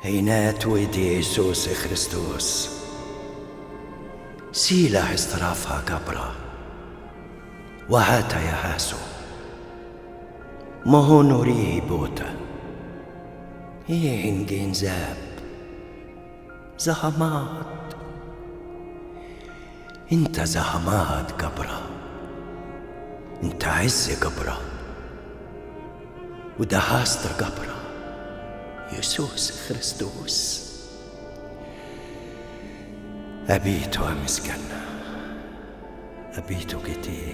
هينات ويدي يسوس خريستوس سيلا استرافها كبرا وهاتا يا هاسو مهو نوريه بوتا إيه زاب زهمات انت زهمات كبرا انت عز كبرا ودهاست كبرا يسوس خريستوس. أبيت أمسكن أبيت كتي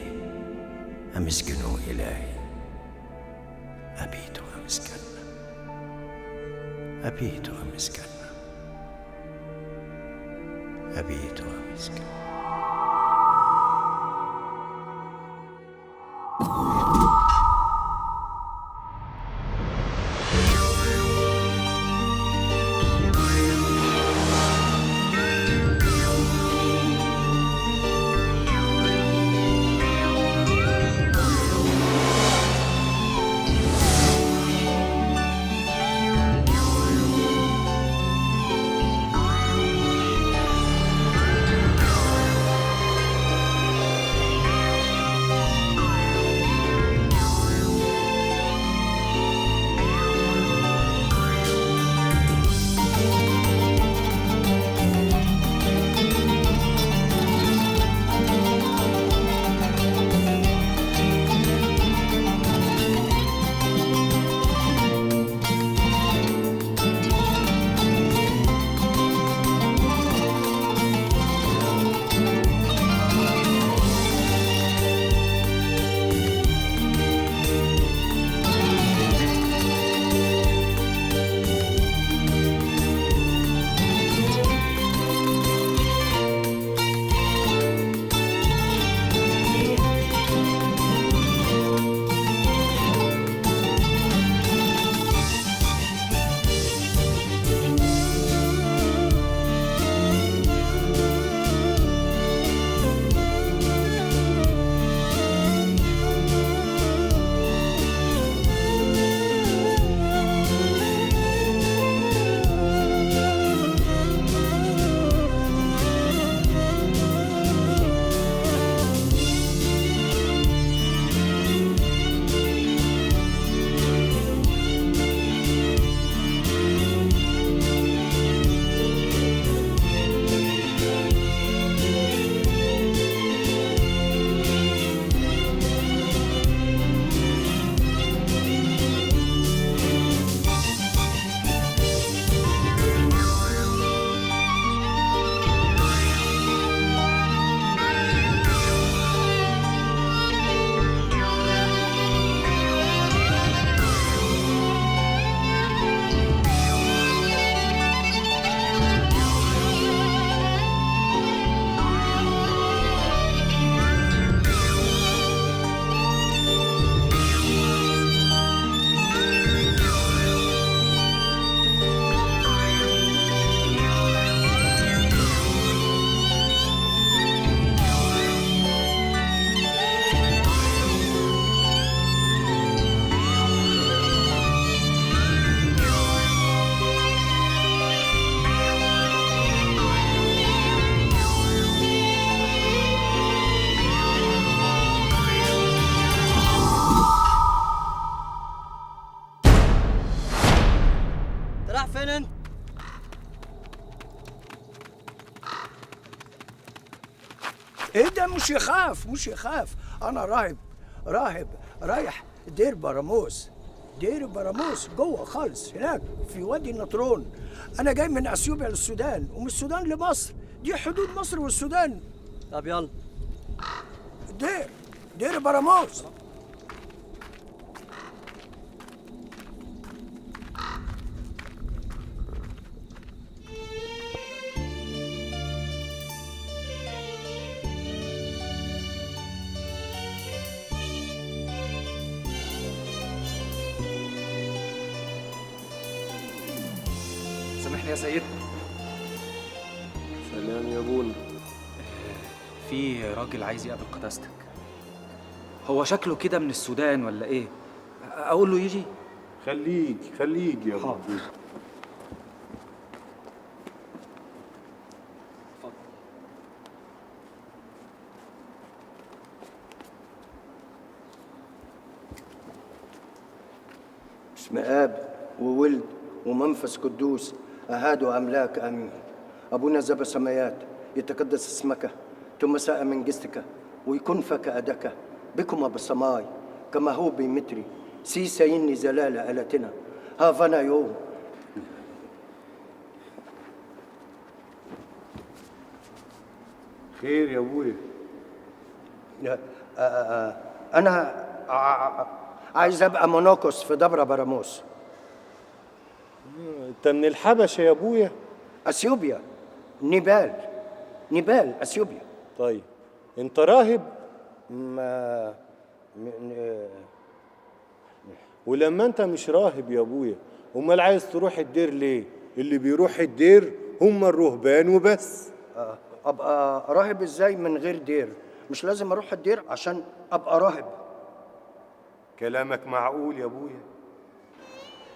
أمسكن إلهي أبيت أمسكن أبيت أمسكن أبيت أمسكن. فين انت؟ ايه ده؟ مش يخاف، مش يخاف. انا راهب، راهب رايح دير براموس، دير براموس جوه خالص هناك في وادي النطرون. انا جاي من اثيوبيا للسودان ومن السودان لمصر، دي حدود مصر والسودان. طب يلا دير، دير براموس. سامحني يا سيدنا. سلام يا بونا. في راجل عايز يقابل قداستك، هو شكله كده من السودان ولا ايه؟ اقول له يجي؟ خليك خليك يا حاضر. بونا. باسم آب وولد ومنفس قدوس أهاد أملاك آمين. أبونا ذا السمايات، يتقدس اسمك، ثم ساء من جستك، ويكون فك أدك بكما بالسماي كما هو بمتري سيسيني زلالة ألتنا هافنا يوم. خير يا ابويا. أنا عايز أبقى مونوكوس في دبرة براموس. أنت من الحبشة يا ابويا؟ أثيوبيا، نيبال، نيبال أثيوبيا. طيب أنت راهب؟ ما ولما أنت مش راهب يا ابويا أمال عايز تروح الدير ليه؟ اللي بيروح الدير هم الرهبان وبس. أبقى راهب إزاي من غير دير؟ مش لازم أروح الدير عشان أبقى راهب. كلامك معقول يا ابويا،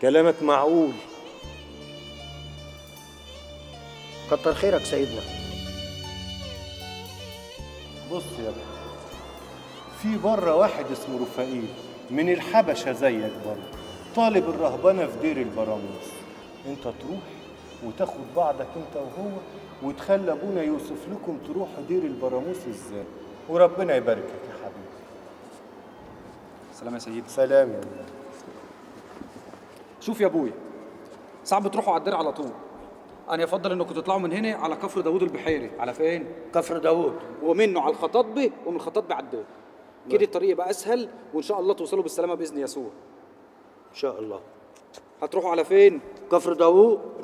كلامك معقول. كتر خيرك سيدنا. بص يا ابني، في بره واحد اسمه رفائيل من الحبشة زيك برضه، طالب الرهبنة في دير البراموس. انت تروح وتاخد بعضك انت وهو وتخلي ابونا يوصف لكم تروحوا دير البراموس ازاي، وربنا يباركك يا حبيبي. سلام يا سيدي. سلام يا ابني. شوف يا ابويا، صعب تروحوا على الدير على طول. انا يفضل انكم تطلعوا من هنا على كفر داوود البحيري. على فين؟ كفر داوود، ومنه على الخطاطبه، ومن الخطاطبه على الدير. كده الطريق يبقى اسهل، وان شاء الله توصلوا بالسلامة باذن يسوع. ان شاء الله. هتروحوا على فين؟ كفر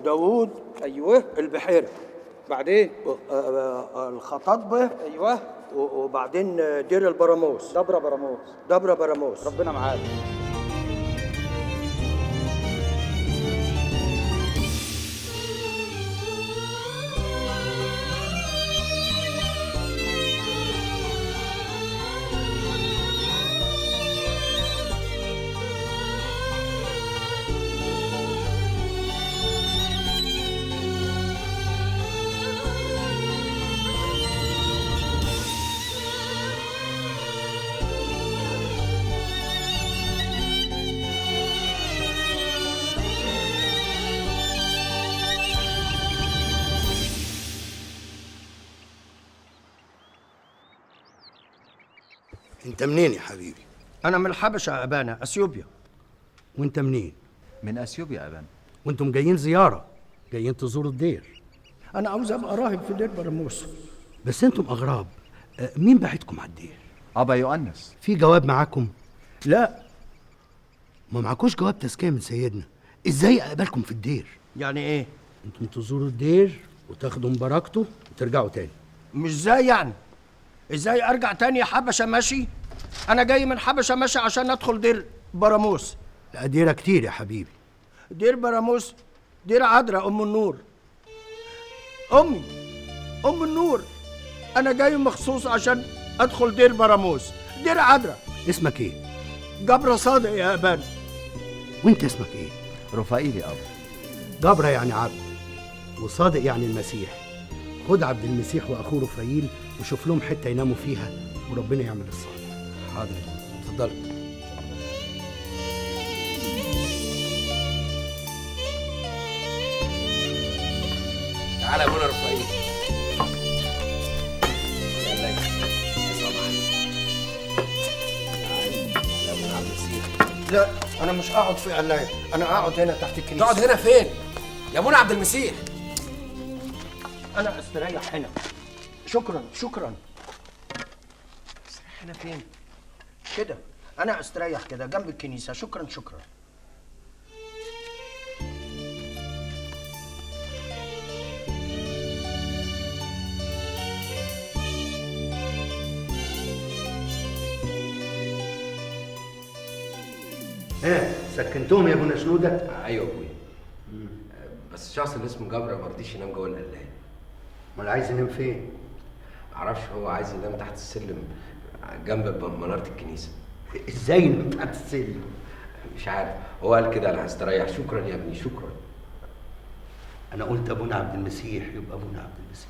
داوود. ايوه. البحيرة. بعدين؟ الخطاطبه. ايوه. وبعدين دير البراموس. دبره براموس. دبره براموس. ربنا معاك. انت منين يا حبيبي؟ انا من الحبشة يا ابانا، اثيوبيا. وانت منين؟ من اثيوبيا يا ابانا. وانتم جايين زيارة، جايين تزوروا الدير. انا عاوز ابقى راهب في دير براموس. بس انتم اغراب، مين بعتكم على الدير؟ ابا يؤنس. في جواب معاكم؟ لا. ما معكوش جواب تزكيه من سيدنا، ازاي اقبلكم في الدير؟ يعني ايه؟ انتم تزوروا الدير وتاخدوا مباركته وترجعوا تاني. مش ازاي يعني؟ ازاي ارجع تاني حبشه ماشي؟ انا جاي من حبشه ماشي عشان ادخل دير براموس. لا ديرة كتير يا حبيبي. دير براموس، دير عذراء ام النور. امي ام النور. انا جاي مخصوص عشان ادخل دير براموس، دير عذراء. اسمك ايه؟ جبرة صادق يا ابان. وانت اسمك ايه؟ رفائيل يا ابا. جبرة يعني عبد، وصادق يعني المسيح. خد عبد المسيح واخوه رفائيل وشوف لهم حتة يناموا فيها، وربنا يعمل الصالح. حاضر. اتفضل. تعالى يا ابونا رفائيل. يا ابونا عبد المسيح. لا انا مش اقعد في قلايه، انا اقعد هنا تحت الكنيسة. تقعد هنا فين؟ يا ابونا عبد المسيح. انا استريح هنا. شكرا شكرا. استريح هنا فين؟ كده انا استريح كده جنب الكنيسة. شكرا شكرا. ايه سكنتهم يا ابونا شنودة؟ ايوه يا ابويا، بس الشخص اللي اسمه جبرة ما رضيش ينام جوه القلايه. امال عايز ينام فين؟ معرفش، هو عايز ينام تحت السلم جنب منارة الكنيسة. ازاي ينام تحت السلم؟ مش عارف، هو قال كده انا هستريح. شكرا يا ابني شكرا. انا قلت ابونا عبد المسيح يبقى ابونا عبد المسيح.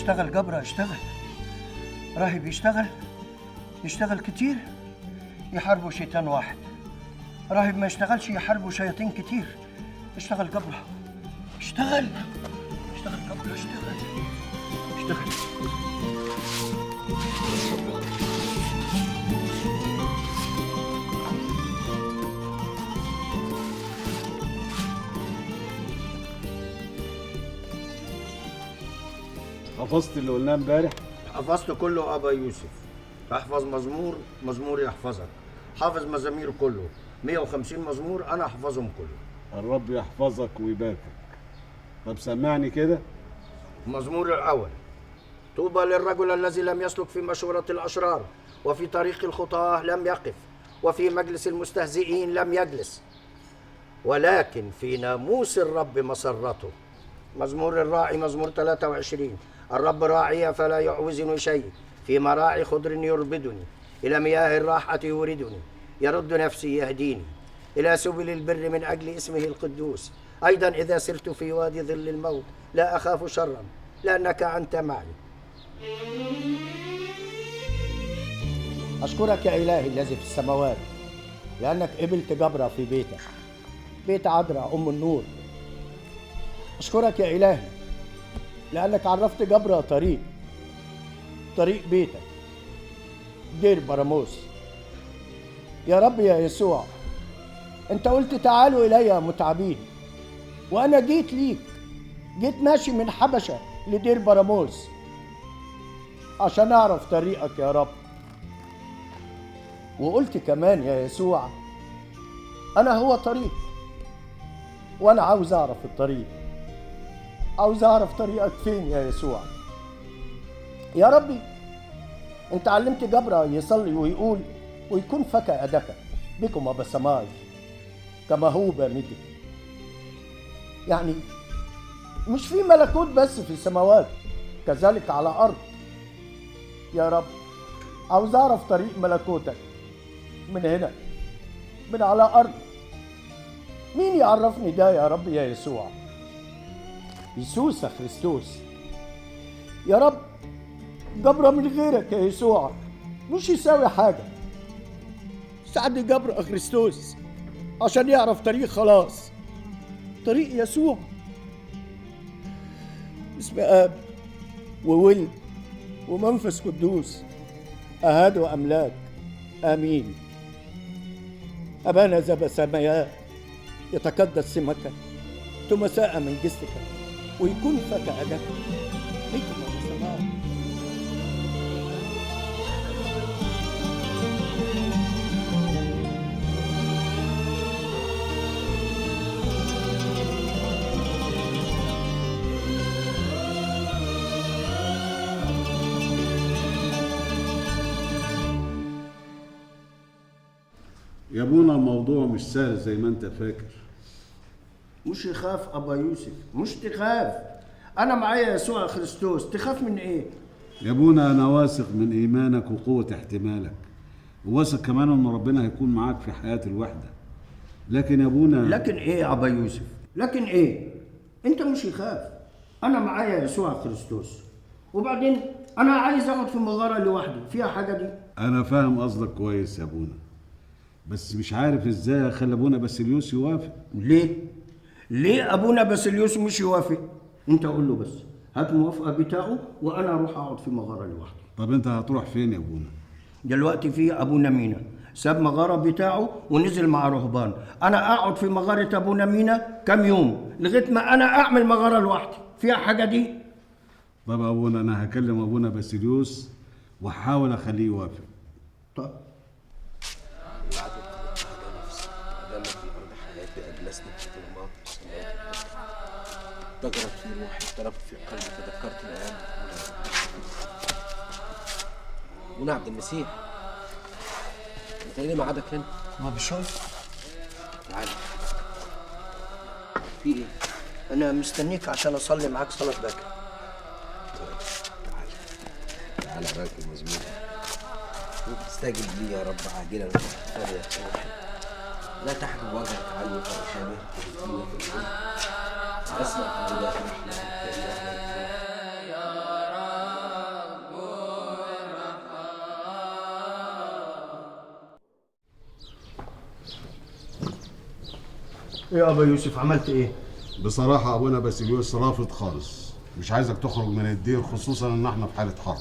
اشتغل جبرة، اشتغل. راهب يشتغل، يشتغل كتير يحاربوا شيطان واحد. راهب ما يشتغلش يحاربوا شياطين كتير. اشتغل جبرة، اشتغل، اشتغل جبرة، اشتغل، اشتغل. حفظت اللي قلناه امبارح؟ حفظت كله أبا يوسف. احفظ مزمور، مزمور يحفظك. حافظ مزامير كله، 150 مزمور أنا أحفظهم كله. الرب يحفظك ويباركك. طب سمعني كده. المزمور الأول: طوبى للرجل الذي لم يسلك في مشورة الأشرار، وفي طريق الخطاة لم يقف، وفي مجلس المستهزئين لم يجلس، ولكن في ناموس الرب مسرته. مزمور الراعي، مزمور 23: الرب راعي فلا يعوزني شيء، في مراعي خضر يربدني، إلى مياه الراحة يوردني، يرد نفسي يهديني، إلى سبل البر من أجل اسمه القدوس. أيضا إذا سرت في وادي ظل الموت لا أخاف شرا، لأنك أنت معي. أشكرك يا إلهي الذي في السماوات، لأنك قبلت جبرة في بيتك، بيت عذراء أم النور. أشكرك يا إلهي لأنك عرفت جبرة طريق، طريق بيتك، دير براموس. يا رب يا يسوع، أنت قلت تعالوا إلي يا متعبين، وأنا جيت ليك، جيت ماشي من حبشة لدير براموس عشان أعرف طريقك يا رب. وقلت كمان يا يسوع أنا هو طريق، وأنا عاوز أعرف الطريق، عاوز أعرف طريقك فين يا يسوع. يا ربي أنت علمت جبرة يصلي ويقول ويكون فك أدك بكم أبا سماي كما هو بامدي. يعني مش في ملكوت بس في السماوات، كذلك على أرض. يا رب عاوز أعرف طريق ملكوتك من هنا، من على أرض. مين يعرفني ده يا رب يا يسوع؟ يسوس خريستوس. يا رب جبرة من غيرك يا يسوع مش يساوي حاجة. ساعد جبرة خريستوس عشان يعرف طريق خلاص، طريق يسوع. باسم آب وولد ومنفس قدوس، أهاد وأملاك، آمين. أبانا ذا سمايات، يتقدس سمك، تمساء من جسدك، ويكون فك أدك بكم السماء. يا ابونا الموضوع مش سهل زي ما انت فاكر. مش يخاف أبا يوسف، مش تخاف، أنا معايا يسوع خريستوس، تخاف من إيه؟ يا ابونا أنا واثق من إيمانك وقوة احتمالك، وواثق كمان إن ربنا هيكون معاك في حياة الوحدة. لكن يا ابونا. لكن إيه يا أبا يوسف؟ لكن إيه؟ أنت مش يخاف، أنا معايا يسوع خريستوس، وبعدين أنا عايز أقعد في مغارة لوحدي، فيها حاجة دي؟ أنا فاهم قصدك كويس يا ابونا، بس مش عارف إزاي أخلي أبونا باسيليوس يوافق. ليه؟ ليه ابونا باسيليوس مش يوافق؟ انت قول له بس هات الموافقة بتاعه وانا اروح اقعد في مغارة لوحدي. طب انت هتروح فين يا ابونا؟ دلوقتي في ابونا مينا ساب مغارة بتاعه ونزل مع رهبان، انا اقعد في مغارة ابونا مينا كام يوم لغاية ما انا اعمل مغارة لوحدي، فيها حاجة دي؟ طب ابونا انا هكلم ابونا باسيليوس واحاول اخليه يوافق. طب ضجرت في روحي، اضطربت في قلبي، تذكرت الأيام الأولى. منى عبد المسيح، أنت إيه اللي ميعادك هنا؟ ما بشوف. تعالى. في إيه؟ أنا مستنيك عشان أصلي معاك صلاة باكر. طيب تعالى تعالى أقرأ لك المزمور. استجب لي يا رب عاجلا وفريا روحي، لا تحجب وجهك عني فأشابهك بالدين في الظلم. أسمع في النداء رحمتك. يا رب. ايه يا ابا يوسف عملت ايه؟ بصراحة ابونا باسيليوس رافض خالص، مش عايزك تخرج من الدير، خصوصا ان احنا في حاله حرب.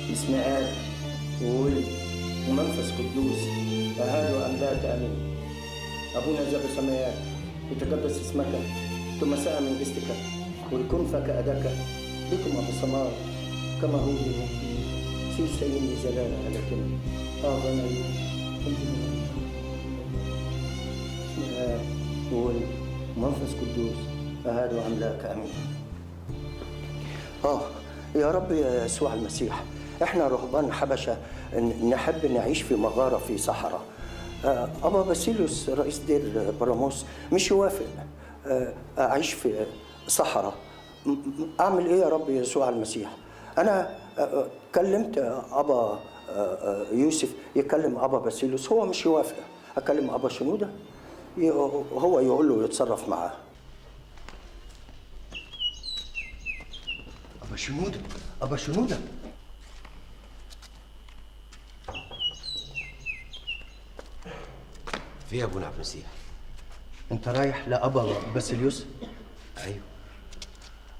باسم آب وولد ومنفس قدوس أهل وأملاك آمين. أبونا ذا السماوات، يتقدس اسمك، ثم ساء من جستك، ويكون فك أداك بكم أبو السماء كما هو سي سيني زلال لكن أعظم باسم آب وولد ومنفس قدوس أهل وأملاك آمين. يا رب يا يسوع المسيح، احنا رهبان حبشه نحب نعيش في مغارة في صحراء. ابا باسيليوس رئيس دير براموس مش يوافق اعيش في صحراء. اعمل ايه يا رب يسوع المسيح؟ انا كلمت ابا يوسف يكلم ابا باسيليوس، هو مش يوافق. اكلم ابا شنودة هو يقول له يتصرف معاه. ابا شنودة، ابا شنودة، في يا ابونا عبد المسيح؟ انت رايح لابا باسيليوس؟ ايوه.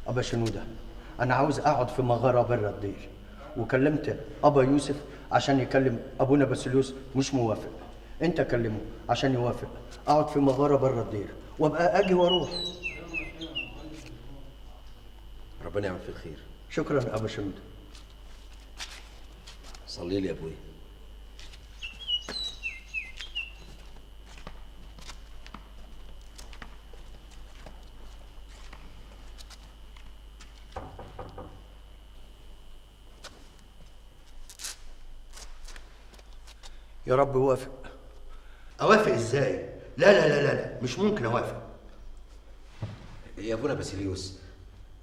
ابا شنودة، انا عاوز اقعد في مغارة بره الدير، وكلمت ابا يوسف عشان يكلم ابونا باسيليوس مش موافق. انت كلمة عشان يوافق اقعد في مغارة بره الدير وابقى اجي واروح. ربنا يعمل في الخير. شكرا ابا شنودة. صلي لي يا ابويا. يا رب وافق. اوافق ازاي؟ لا لا لا لا لا، مش ممكن اوافق. يا ابونا باسيليوس،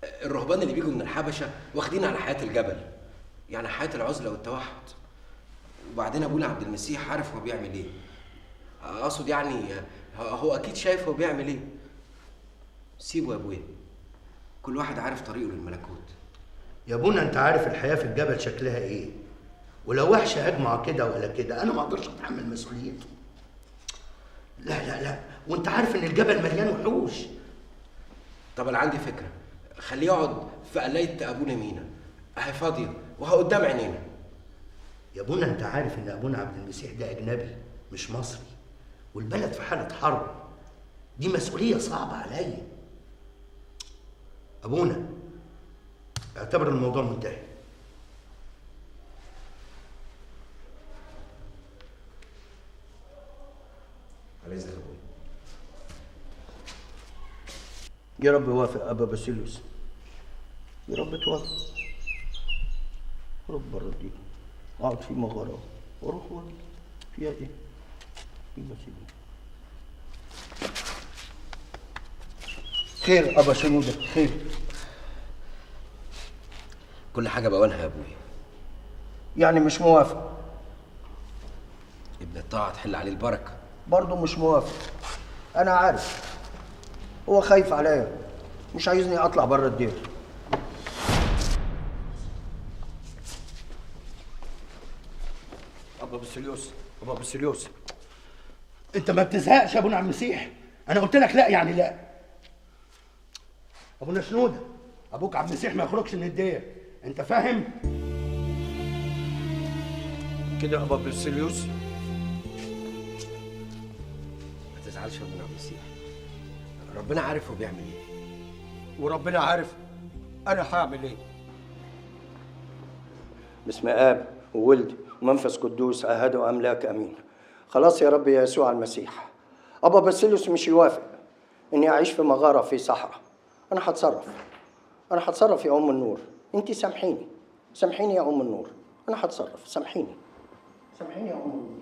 الرهبان اللي بيجوا من الحبشة واخدين على حياة الجبل، يعني حياة العزلة والتوحد. وبعدين ابونا عبد المسيح عارف هو بيعمل ايه. اقصد يعني هو اكيد شايف هو بيعمل ايه. سيبه يا ابويا، كل واحد عارف طريقه للملكوت. يا ابونا انت عارف الحياة في الجبل شكلها ايه، ولو وحش اجمع كده ولا كده انا ما اقدرش اتحمل مسؤوليته. لا لا لا، وانت عارف ان الجبل مليان وحوش. طب انا عندي فكرة، خليه يقعد في قلايه ابونا مينا، اهي فاضية وهو قدام عينينا. يا ابونا انت عارف ان ابونا عبد المسيح ده اجنبي مش مصري، والبلد في حاله حرب، دي مسؤولية صعبة عليا. ابونا اعتبر الموضوع منتهي. على اذنك يا ابويا. يا رب وافق ابا باسيليوس، يا رب توافق. رب بره الدير، اقعد في مغارة واروح واجي، فيها ايه؟ في باسيليوس. خير ابا شنودة، خير. كل حاجة بقولها يا ابويا. يعني مش موافق؟ ابن الطاعة تحل عليه البركة. برضه مش موافق. انا عارف هو خايف عليا، مش عايزني اطلع بره الدير. ابا باسيليوس، ابا باسيليوس، انت ما بتزهقش يا ابونا عبد المسيح؟ انا قلت لك لا يعني لا. ابونا شنودة، ابوك عبد المسيح ما يخرجش من الدير، انت فاهم؟ كده ابا باسيليوس؟ ما تزعلش يا ابونا عبد المسيح، ربنا عارف هو بيعمل ايه. وربنا عارف انا هعمل ايه. باسم اب وولد ومنفس قدوس اهد واملاك امين. خلاص يا رب يا يسوع المسيح، ابا باسيليوس مش يوافق اني اعيش في مغارة في صحراء. انا هتصرف، انا هتصرف يا ام النور، انت سامحيني، سامحيني يا ام النور، انا هتصرف، سامحيني، سامحيني يا ام النور.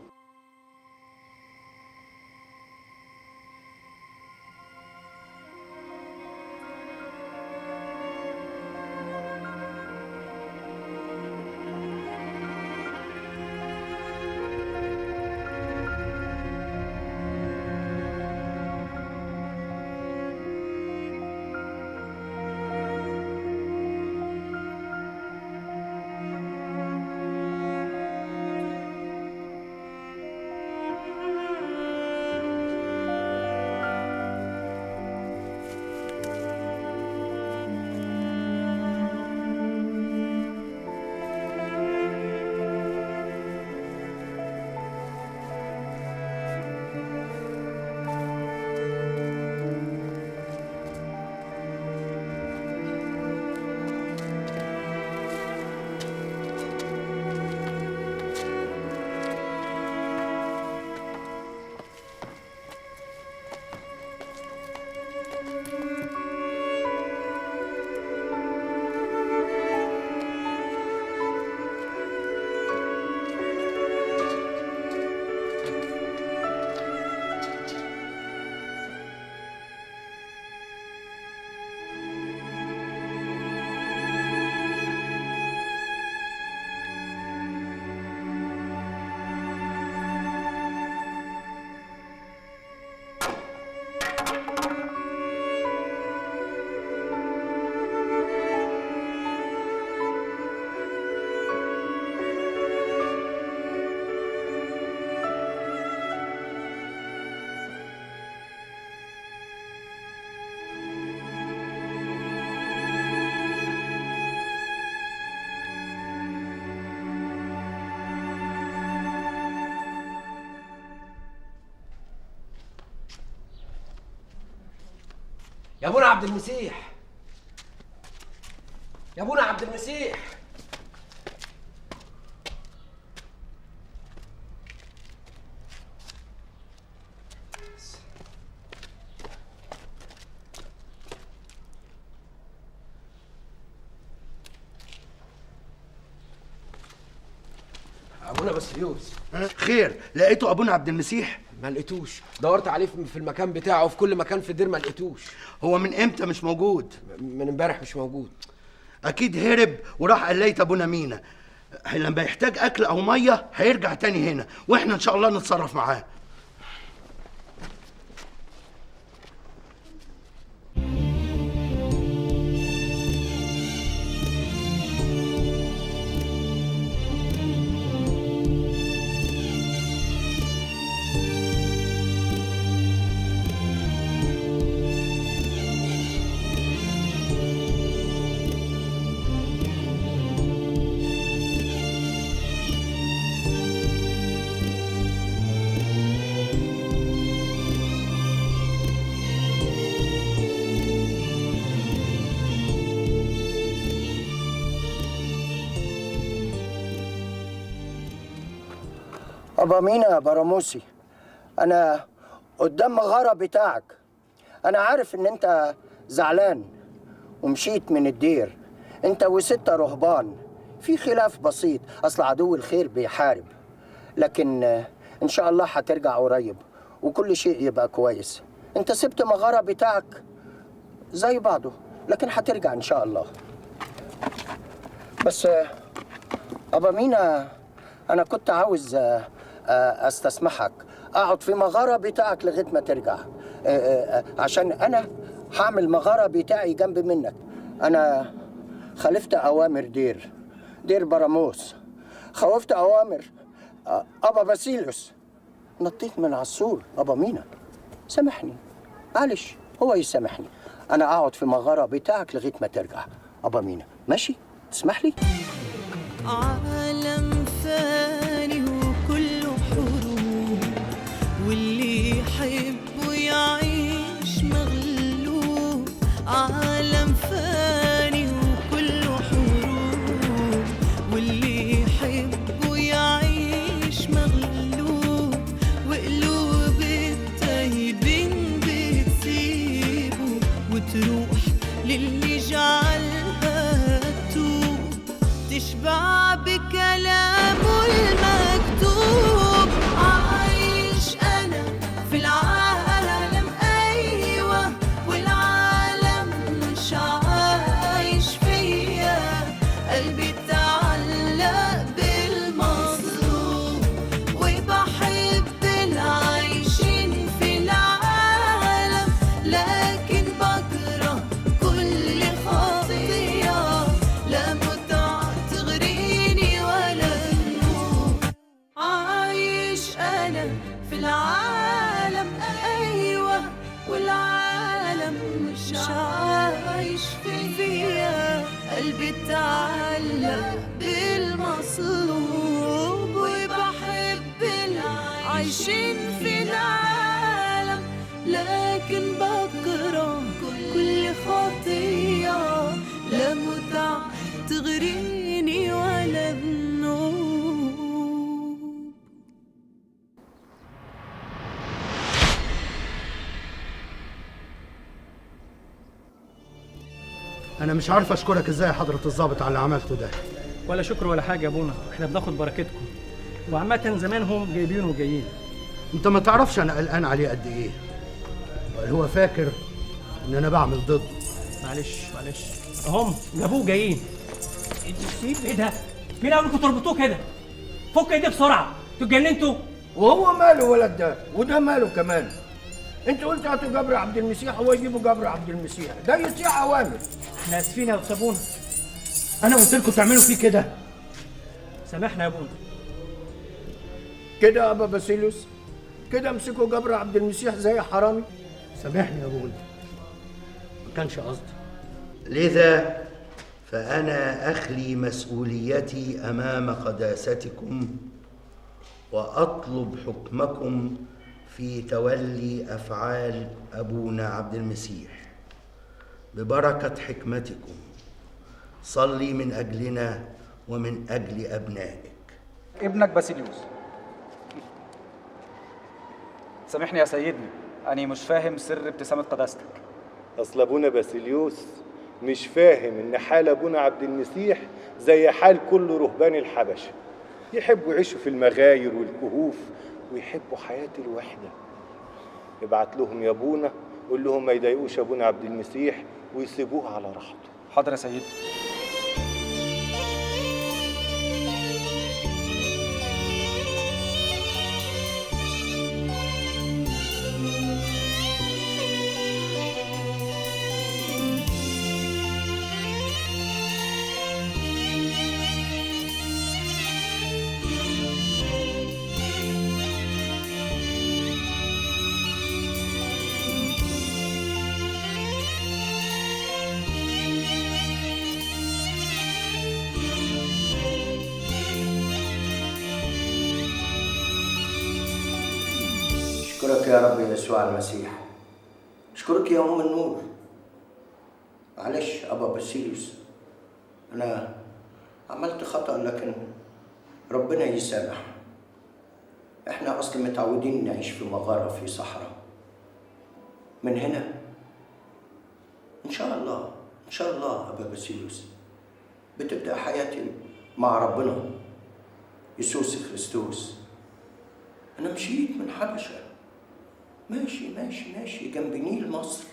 يا ابونا عبد المسيح، يا ابونا عبد المسيح. ابونا باسيليوس. خير، لقيته ابونا عبد المسيح؟ ما لقيتوش، دورت عليه في المكان بتاعه وفي كل مكان في الدير ما لقيتوش. هو من امتى مش موجود؟ من امبارح مش موجود. اكيد هرب وراح قلاية ابونا مينا. لما يحتاج اكل او مية هيرجع تاني هنا، واحنا ان شاء الله نتصرف معاه. أبا مينا براموسي، أنا قدام مغارة بتاعك. أنا عارف إن أنت زعلان ومشيت من الدير أنت وستة رهبان. في خلاف بسيط، أصل عدو الخير بيحارب، لكن إن شاء الله هترجع قريب وكل شيء يبقى كويس. أنت سبت مغارة بتاعك زي بعضه، لكن هترجع إن شاء الله. بس أبا مينا، أنا كنت عاوز أستسمحك أقعد في مغارة بتاعك لغاية ما ترجع، عشان أنا هعمل مغارة بتاعي جنب منك. أنا خالفت أوامر دير براموس، خوفت أوامر أبا باسيليوس، نطيت من على السور. أبا مينا سامحني، معلش هو يسامحني. أنا أقعد في مغارة بتاعك لغاية ما ترجع أبا مينا، ماشي؟ تسمح لي؟ عالم فاني وكله حروب، واللي يحبه يعيش مغلوب. عالم فاني وكله حروب، واللي يحبه يعيش مغلوب. وقلوب الطيبين بتسيبه وتروح للي جعلها تتوب، تشبع بكلامه المكتوب. عايش أنا في العالم، أيوة، والعالم مش عايش فيا. قلبي اتعلق بالمظلوم، وبحب العايشين في العالم، لكن بكره كل خطية. لا متعة تغريني ولا ذنوب. عايش أنا في العالم، أيوة، والعالم مش عايش فيا. قلبي اتعلق بالمصلوب، وبحب العايشين في العالم، لكن بكره كل خطية. لا متعة تغريني ولا ذنوب. انا مش عارف اشكرك ازاي يا حضرة الضابط على اللي عملته ده. ولا شكر ولا حاجة يا ابونا، احنا بناخد بركتكم، وعامة زمانهم جايبين وجايين. انت ما تعرفش انا قلقان عليه قد ايه. وقال هو فاكر ان انا بعمل ضده. معلش معلش، اهم جابوه جايين. ايه ده؟ مين قال لكم تربطوه كده؟ فك ايديه بسرعة، انتوا اتجننتوا؟ وهو ماله ولد ده؟ وده ماله كمان؟ انت قلت هاتوا جبر عبد المسيح، هو يجيبوا جبر عبد المسيح، ده يطيع اوامر. احنا اسفين يا استاذ ابونا. انا قلت لكم تعملوا فيه كده. سامحنا يا ابونا. كده يا ابا باسيليوس، كده امسكوا جبر عبد المسيح زي حرامي. سامحني يا ابونا، ما كانش قصدي. لذا فأنا أخلي مسؤوليتي أمام قداستكم، وأطلب حكمكم في تولي أفعال أبونا عبد المسيح. ببركة حكمتكم صلي من أجلنا ومن أجل أبنائك. ابنك باسيليوس. سامحني يا سيدنا، أنا مش فاهم سر ابتسامة قداستك. أصل أبونا باسيليوس مش فاهم إن حال أبونا عبد المسيح زي حال كل رهبان الحبشة، يحبوا يعيشوا في المغاير والكهوف ويحبوا حياة الوحدة. ابعت لهم يا أبونا، قول لهم ما يضايقوش أبونا عبد المسيح ويسيبوه على راحته. حاضر يا سيدي. أشكرك يا رب يسوع المسيح، أشكرك يا أم النور. معلش أبا باسيليوس، أنا عملت خطأ لكن ربنا يسامح. إحنا أصلا متعودين نعيش في مغارة في صحراء. من هنا إن شاء الله، إن شاء الله أبا باسيليوس بتبدأ حياتي مع ربنا يسوع كريستوس. أنا مشيت من حبشة ماشي ماشي ماشي جنب نيل مصر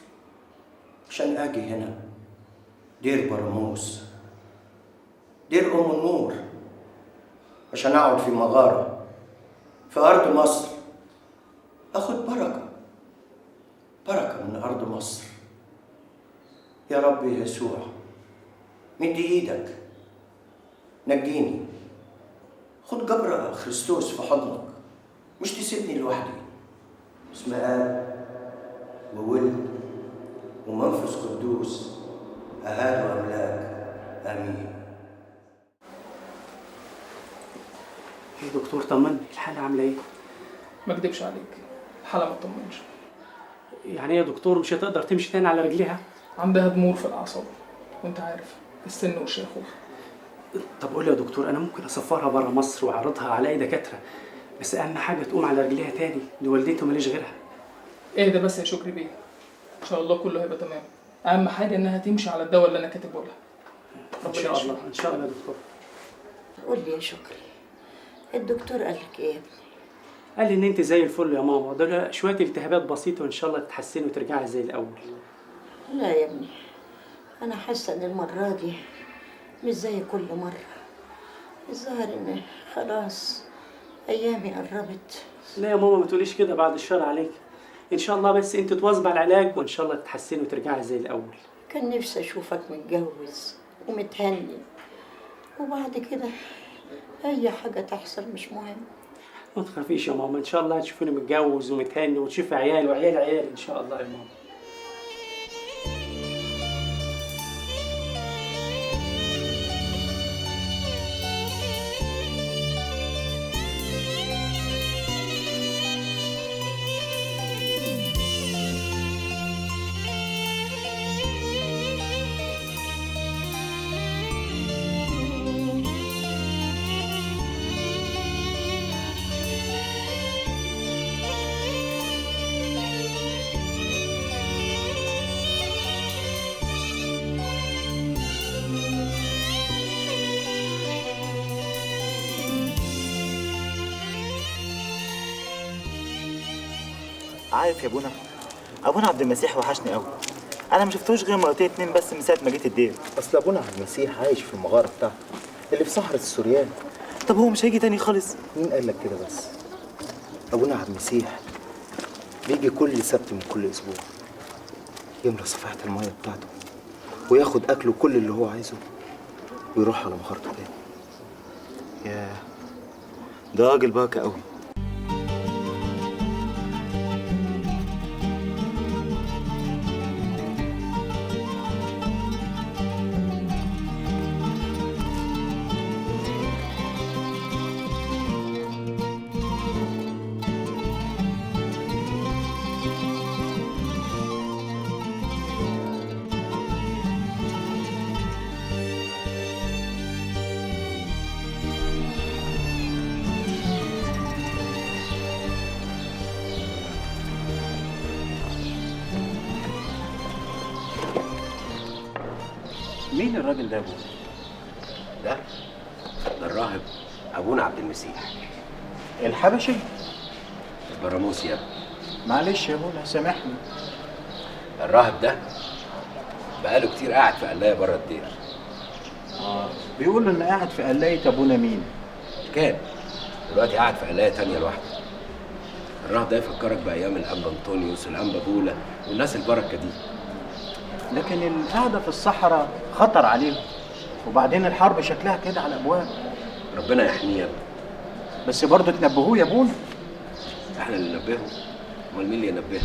عشان أجي هنا دير براموس، دير أم النور، عشان أقعد في مغارة في أرض مصر، أخد بركة، بركة من أرض مصر. يا رب يسوع مد إيدك نجيني، خد جبر خريستوس في حضنك، مش تسيبني لوحدي. باسم آب وولد ومنفس قدوس أهال وأملاك، آمين. يا دكتور طمني، الحالة عاملة إيه؟ ما اكدبش عليك، الحالة ما تطمنش. يعني إيه يا دكتور، مش هتقدر تمشي تاني على رجليها؟ عندها ضمور في الأعصاب، وأنت عارف السن والشيخوخة. طب قول لي يا دكتور، أنا ممكن أسفرها بره مصر وأعرضها على أي دكاترة، بس أهم حاجة تقوم على رجليها تاني، دي والدتي وماليش غيرها. اهدى بس يا شكري بيه، إن شاء الله كله هيبقى تمام. أهم حاجة إنها تمشي على الدواء اللي أنا كاتبه لها. إن شاء الله، إن شاء الله يا دكتور. قول لي يا شكري، الدكتور قال لك إيه يا ابني؟ قال لي إن أنت زي الفل يا ماما، دول شوية التهابات بسيطة وإن شاء الله تتحسني وترجعي زي الأول. لا يا ابني، أنا حاسة إن المرة دي مش زي كل مرة. الظاهر إن خلاص أيامي قربت. لا يا ماما ما تقوليش كده، بعد الشر عليك. إن شاء الله بس أنت تواظبي على العلاج وإن شاء الله تتحسني وترجعي زي الأول. كان نفسي أشوفك متجوز ومتهني، وبعد كده أي حاجة تحصل مش مهم. ما تخافيش يا ماما، إن شاء الله هتشوفيني متجوز ومتهني وتشوفي عيالي وعيال عيالي إن شاء الله يا ماما. عارف يا ابونا، ابونا عبد المسيح وحشني قوي. انا ما شفتوش غير مرتين اتنين بس من ساعة ما جيت الدير. اصل ابونا عبد المسيح عايش في المغارة بتاعته اللي في صحراء السوريان. طب هو مش هيجي تاني خالص؟ مين قال لك كده؟ بس ابونا عبد المسيح بيجي كل سبت من كل اسبوع، يملى صفيحه المية بتاعته وياخد اكله كل اللي هو عايزه ويروح على مغارته تاني. ياه، ده راجل بركة قوي. مين الراجل ده يا ابونا؟ ده الراهب ابونا عبد المسيح الحبشي؟ البراموس يا ابني. معلش يا ابونا سامحني. الراهب ده بقاله كتير قاعد في قلايه بره الدير. بيقولوا انه قاعد في قلايه ابونا مين؟ كان دلوقتي قاعد في قلايه تانية لوحده. الراهب ده يفكرك بايام الانبا انطونيوس والانبا بولا والناس البركة دي. لكن القعدة في الصحراء خطر عليهم، وبعدين الحرب شكلها كده على الابواب. ربنا يحميه يا ابني. بس برضه تنبهوه يا ابونا. احنا اللي ننبهه، امال مين اللي ينبهه؟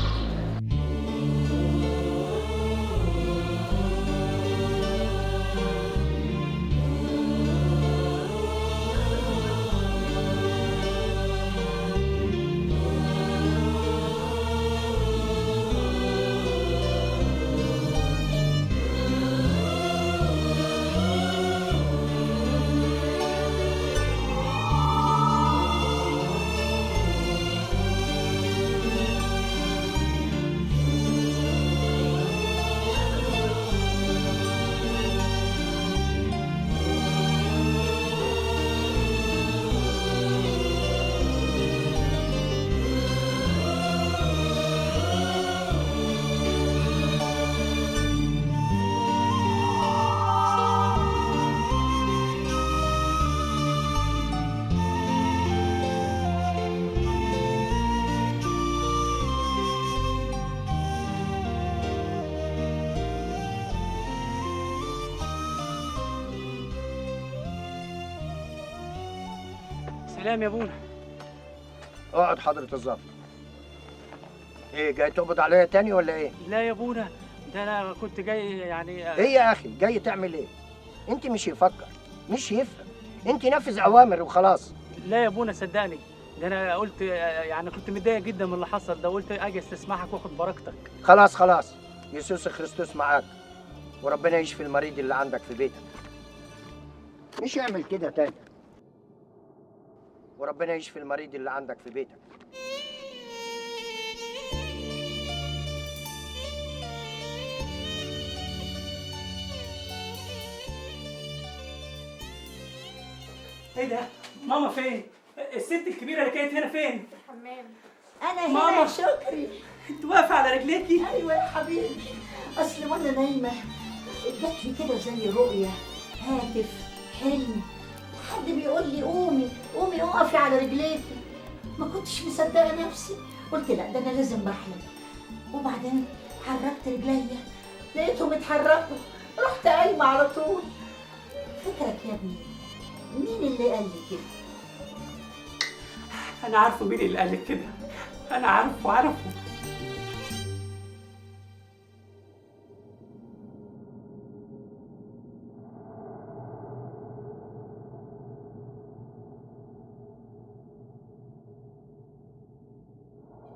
سلام يا ابونا. اقعد حضرة الظابط. ايه جاي تقبض عليا تاني ولا ايه؟ لا يا ابونا، ده انا كنت جاي يعني. ايه يا اخي جاي تعمل ايه؟ انت مش يفكر مش يفهم، انت نفذ اوامر وخلاص. لا يا ابونا صدقني، ده انا قلت يعني كنت متضايق جدا من اللي حصل ده، قلت اجي استسمحك واخد بركتك. خلاص خلاص، يسوع خريستوس معاك، وربنا يشفي المريض اللي عندك في بيتك. مش يعمل كده تاني. وربنا يشفي المريض اللي عندك في بيتك. ايه ده؟ ماما فين؟ الست الكبيرة اللي كانت هنا فين؟ في الحمام. أنا هنا ماما. يا شكري. أنت واقفة على رجليكي؟ أيوة يا حبيبي، أصل وأنا نايمة جات لي كده زي رؤية، هاتف، حلم، حد بيقول لي قومي قومي اقفي على رجليكي. ما كنتش مصدقة نفسي، قلت لا ده أنا لازم بحلم. وبعدين حركت رجليا لقيتهم اتحركوا، رحت قايمة على طول. فكرك يا ابني مين اللي قال لي كده؟ أنا عارفه مين اللي قال لك كده، أنا عارفه عارفه.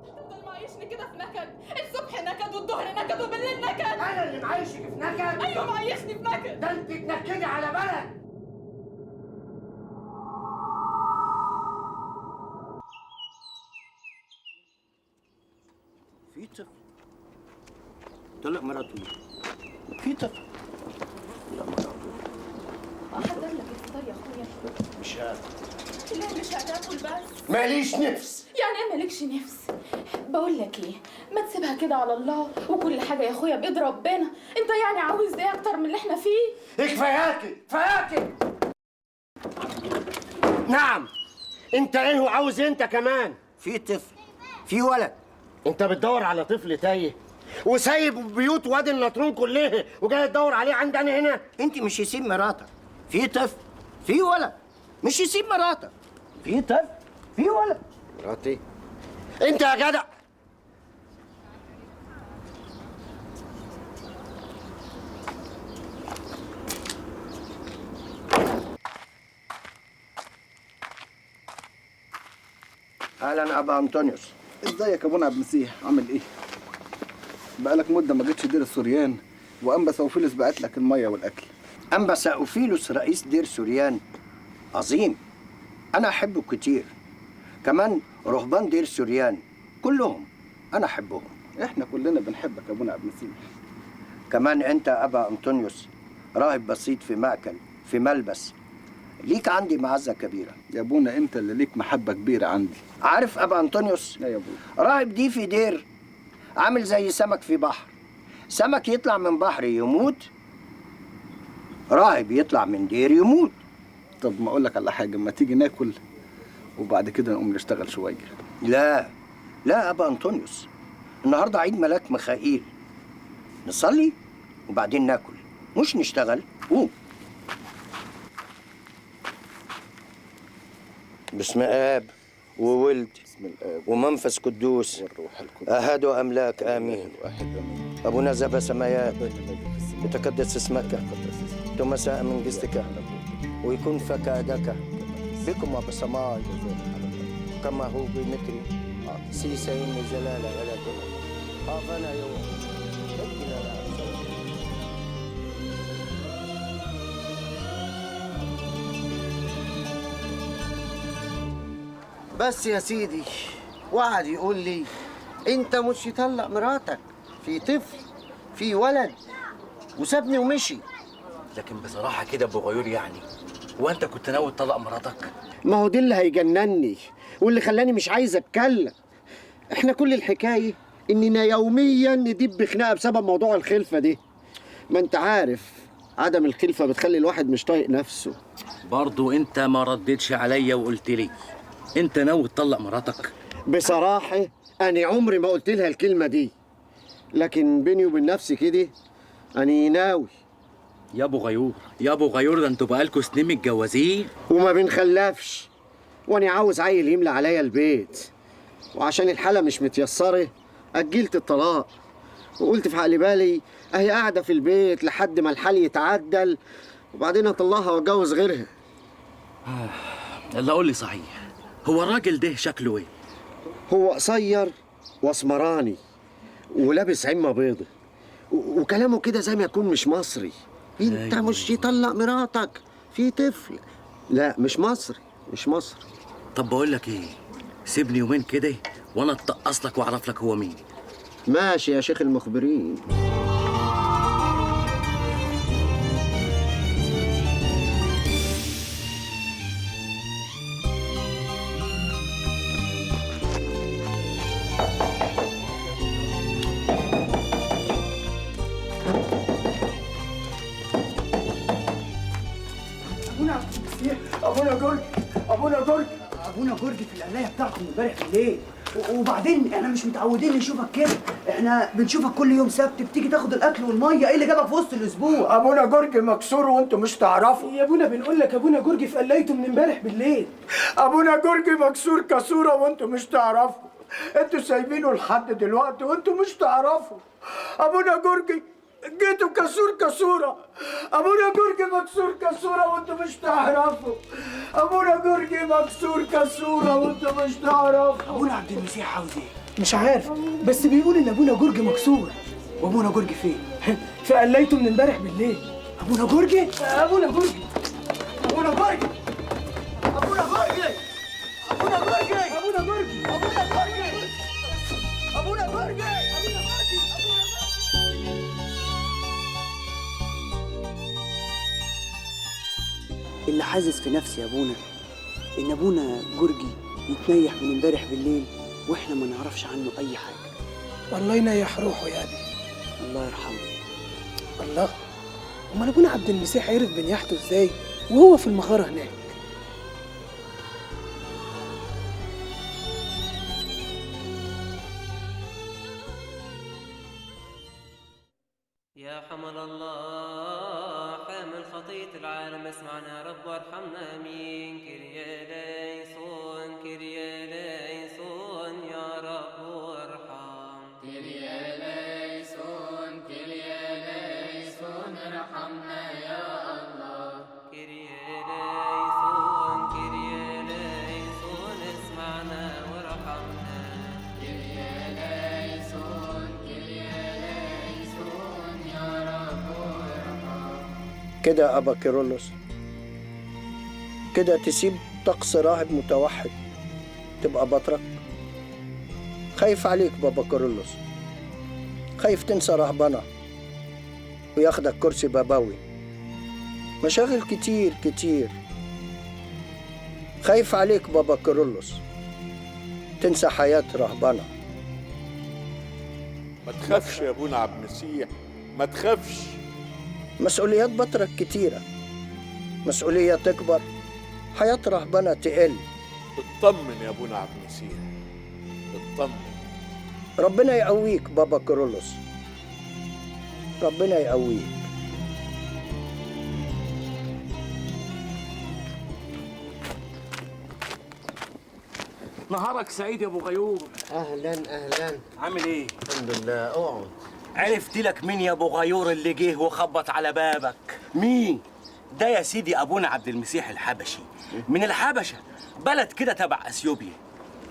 تفضل معيشني كده في نكد، الصبح نكد والظهر نكد وبالليل نكد. أنا اللي معيشك في نكد؟ أيوه معيشني في نكد. ده أنت تنكدي على بلد. في طفل طلق مراته، في طفل طلق مراته. احضر لك الفطار يا اخويا. مش هاكل. لا مش هتاكل بس. ماليش نفس. يعني ايه مالكش نفس؟ بقول لك ايه، ما تسيبها كده على الله، وكل حاجة يا اخويا بايد ربنا. انت يعني عاوز ايه اكتر من اللي احنا فيه؟ كفاياكي كفاياكي. نعم انت ايه وعاوز انت كمان؟ في طفل، في ولد. انت بتدور على طفل تايه وسايب بيوت وادي النطرون كلها وجاي تدور عليه عندي انا هنا؟ انت مش يسيب مراتك، في طفل، في ولد. مش يسيب مراتك، في طفل، في ولد. مراتي؟ انت يا جدع. اهلا ابا انطونيوس. ازيك يا ابونا عبد المسيح، عامل ايه؟ بقالك مده ما جيتش دير السوريان، وانبا سوفيلوس بعت لك المية والاكل. انبا سوفيلوس رئيس دير سوريان عظيم، انا احبه كتير. كمان رهبان دير سوريان كلهم انا احبهم. احنا كلنا بنحبك يا ابونا عبد المسيح. كمان انت ابا انطونيوس راهب بسيط في مأكل في ملبس، ليك عندي معزة كبيرة. يا ابونا انت اللي ليك محبة كبيرة عندي. عارف أبا أنطونيوس؟ لا يا ابونا. راهب دي في دير عامل زي سمك في بحر، سمك يطلع من بحر يموت، راهب يطلع من دير يموت. طب ما اقول لك على حاجة، ما تيجي ناكل وبعد كده نقوم نشتغل شوية. لا لا أبا أنطونيوس، النهارده عيد ملاك ميخائيل، نصلي وبعدين ناكل، مش نشتغل. قوم. بسم آب وولد بسم الآب ومنفس قدوس والروح القدس أحد أملاك آمين. واحد آمين. أبونا ذا سمايات، يتقدس اسمك، ثم ساء من جستك، ويكون فكادك بكم وبسماي كما هو بمتري سيسين زلالة ولا تمر آفنا يوم. بس يا سيدي وقعد يقول لي انت مش تطلق مراتك، في طفل في ولد، وسابني ومشي. لكن بصراحة كده ابو غيور، يعني هو انت كنت ناوي تطلق مراتك؟ ما هو دي اللي هيجنني واللي خلاني مش عايز اتكلم. احنا كل الحكاية اننا يوميا ندب بخناقه بسبب موضوع الخلفة دي. ما انت عارف عدم الخلفة بتخلي الواحد مش طايق نفسه. برضو انت ما ردتش عليا وقلت لي انت ناوي تطلق مراتك؟ بصراحة انا عمري ما قلت لها الكلمة دي، لكن بيني وبين نفسي كده انا ناوي. يا ابو غيور يا ابو غيور، ده انتوا بقالكوا سنين متجوزين وما بنخلفش، وانا عاوز عيل يملى عليا البيت، وعشان الحالة مش متيسره اجلت الطلاق، وقلت في عقل بالي اهي قاعدة في البيت لحد ما الحال يتعدل وبعدين اطلقها واتجوز غيرها. يلا قول لي صحيح، هو الراجل ده شكله ايه؟ هو قصير واسمراني ولابس عمه بيضة وكلامه كده زي ما يكون مش مصري. انت مش تطلق مراتك في طفل؟ لا مش مصري مش مصري. طب بقول لك ايه، سيبني يومين كده وانا اتقص لك واعرف لك هو مين. ماشي يا شيخ المخبرين. ابونا جورج، ابونا جورج، ابونا جورج في القلايه بتاعته امبارح بالليل. وبعدين احنا مش متعودين نشوفك كده، احنا بنشوفك كل يوم سبت بتيجي تاخد الاكل والمية، ايه اللي جابك في وسط الاسبوع؟ ابونا جورج مكسور وانتوا مش تعرفوا. يا ابونا بنقول لك ابونا جورج في قلايته من امبارح بالليل. ابونا جورج مكسور كسوره وانتوا مش تعرفوا، انتوا سايبينه لحد دلوقتي وانتوا مش تعرفوا. ابونا جورج جيتوا كسور كسوره، ابونا جورج مكسور كسوره وانتوا مش تعرفوا. ابونا جورج مكسور كسوره وانتوا مش تعرفوا. ابونا عبد المسيح عاوز ايه؟ مش عارف، بس بيقول ان ابونا جورج مكسور. وابونا جورج فين؟ في قلايته من امبارح بالليل. ابونا جورج؟ ابونا جورج، ابونا جورج، ابونا جورج، ابونا جورج، ابونا جورج، ابونا جورج، ابونا جورج. اللي حاسس في نفسي يا ابونا ان ابونا جورجي يتنيح من امبارح بالليل واحنا ما نعرفش عنه اي حاجة. الله ينيح روحه يا ابي. الله يرحمه. الله، امال ابونا عبد المسيح عرف بنياحته ازاي وهو في المغارة هناك؟ يا حمل الله حامل خطية العالم، اسمعنا يا رب وارحمنا امين. كريا ليسون كريا ليسون يا رب وارحم. كريا ليسون كريا ليسون ارحمنا يا الله. كريا ليسون كريا ليسون اسمعنا وارحمنا. كريا ليسون كريا ليسون يا رب وارحم. كده أبا كيرلس، كده تسيب طقس راهب متوحد تبقى بطرك؟ خايف عليك بابا كيرلس، خايف تنسى رهبنة وياخدك كرسي باباوي. مشاغل كتير كتير. خايف عليك بابا كيرلس تنسى حياة رهبنة. ما تخافش يا ابونا عبد المسيح، ما تخافش. مسؤوليات بطرك كتيرة، مسؤولية تكبر، حياة رهبنة تقل. اطمن يا ابونا عبد المسيح، اطمن. ربنا يقويك بابا كيرلس، ربنا يقويك. نهارك سعيد يا ابو غيور. اهلا اهلا، عامل ايه؟ الحمد لله. اقعد. عرفت لك مين يا ابو غيور اللي جه وخبط على بابك؟ مين؟ ده يا سيدي ابونا عبد المسيح الحبشي، من الحبشة، بلد كده تبع اثيوبيا،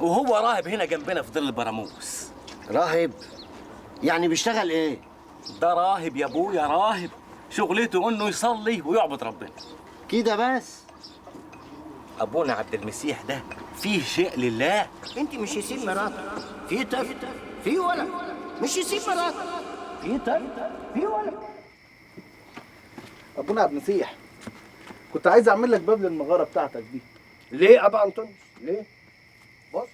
وهو راهب هنا جنبنا في ظل البراموس. راهب؟ يعني بيشتغل ايه؟ ده راهب يا ابويا، راهب، شغلته انه يصلي ويعبد ربنا كده بس. ابونا عبد المسيح ده فيه شيء لله. انت مش يسيب مراتك، في طفل، في ولد، مش يسيب مراتك، في طفل، في ولد. ابونا عبد المسيح، كنت عايز اعمل لك باب للمغاره بتاعتك دي. ليه ابا انطونيوس؟ ليه؟ بص،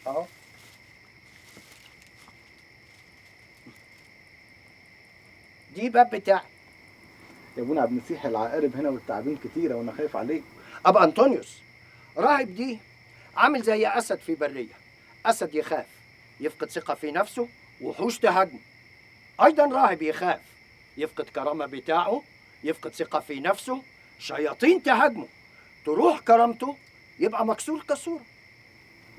اهو دي باب بتاعي. يا ابونا عبد المسيح العقارب هنا والتعابين كتيرة وانا خايف عليك. ابا انطونيوس، راهب دي عامل زي اسد في برية، اسد يخاف، يفقد ثقة في نفسه، وحوش تهاجمه. ايضا راهب يخاف، يفقد كرامة بتاعه، يفقد ثقة في نفسه، شياطين تهاجمه، تروح كرامته، يبقى مكسور كسوره.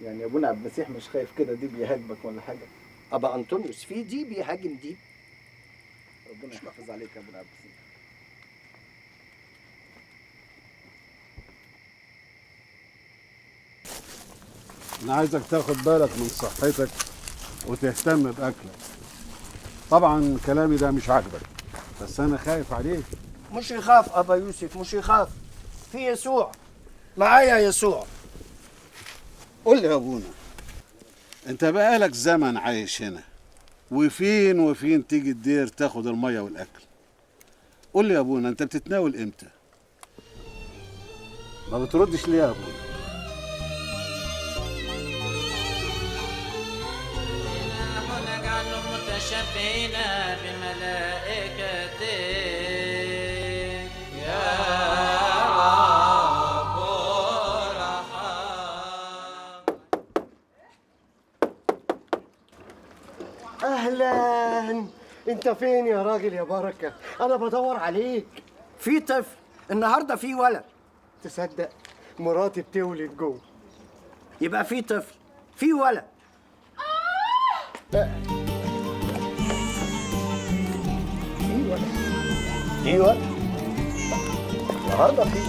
يعني يا ابونا عبد المسيح مش خايف كده دي بيهاجمك ولا حاجة؟ ابا انطونيوس، في دي بيهاجم دي. ربنا يحافظ عليك يا ابونا عبد المسيح. أنا عايزك تاخد بالك من صحتك وتهتم بأكلك. طبعا كلامي ده مش عاجبك، بس أنا خايف عليك. مش يخاف أبا يوسف، مش يخاف، في يسوع معايا، يسوع. قول لي يا أبونا، أنت بقالك زمن عايش هنا، وفين وفين تيجي الدير تاخد المية والأكل. قول لي يا أبونا، أنت بتتناول إمتى؟ ما بتردش ليه يا أبونا؟ متشبهين بملائكتك يا رب ارحم. اهلا، انت فين يا راجل يا بركة؟ انا بدور عليك. في طفل النهارده، في ولد. تصدق مراتي بتولد جوه. يبقى في طفل، في ولد. ايوه النهارده في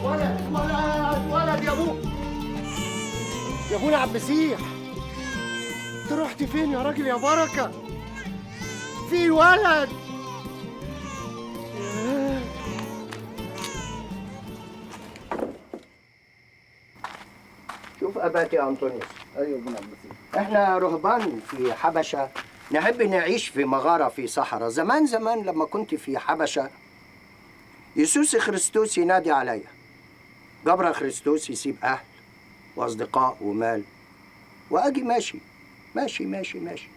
ولد ولد ولد يا ابوه، يا ابونا عبد المسيح، انت رحت فين يا راجل يا بركة؟ في ولد. شوف اباتي انطونيوس. ايوه يا ابونا عبد المسيح، احنا رهبان في حبشه، نحب نعيش في مغارة في صحراء. زمان زمان لما كنت في حبشة، يسوس خريستوس ينادي عليا. جبر خريستوس يسيب أهل وأصدقاء ومال، وأجي ماشي ماشي ماشي ماشي،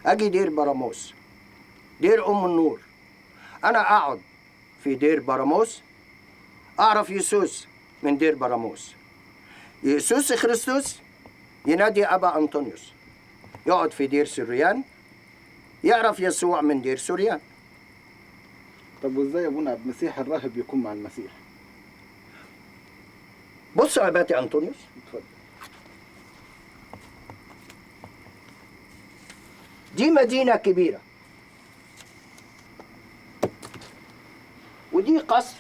أجي دير براموس، دير أم النور. أنا أقعد في دير براموس، أعرف يسوس من دير براموس. يسوس خريستوس ينادي أبا أنطونيوس، يقعد في دير سوريان، يعرف يسوع من دير سوريان. طب وازاي يا ابونا عبد المسيح الراهب يكون مع المسيح؟ بص يا اباتي انطونيوس، اتفضل. دي مدينة كبيرة، ودي قصر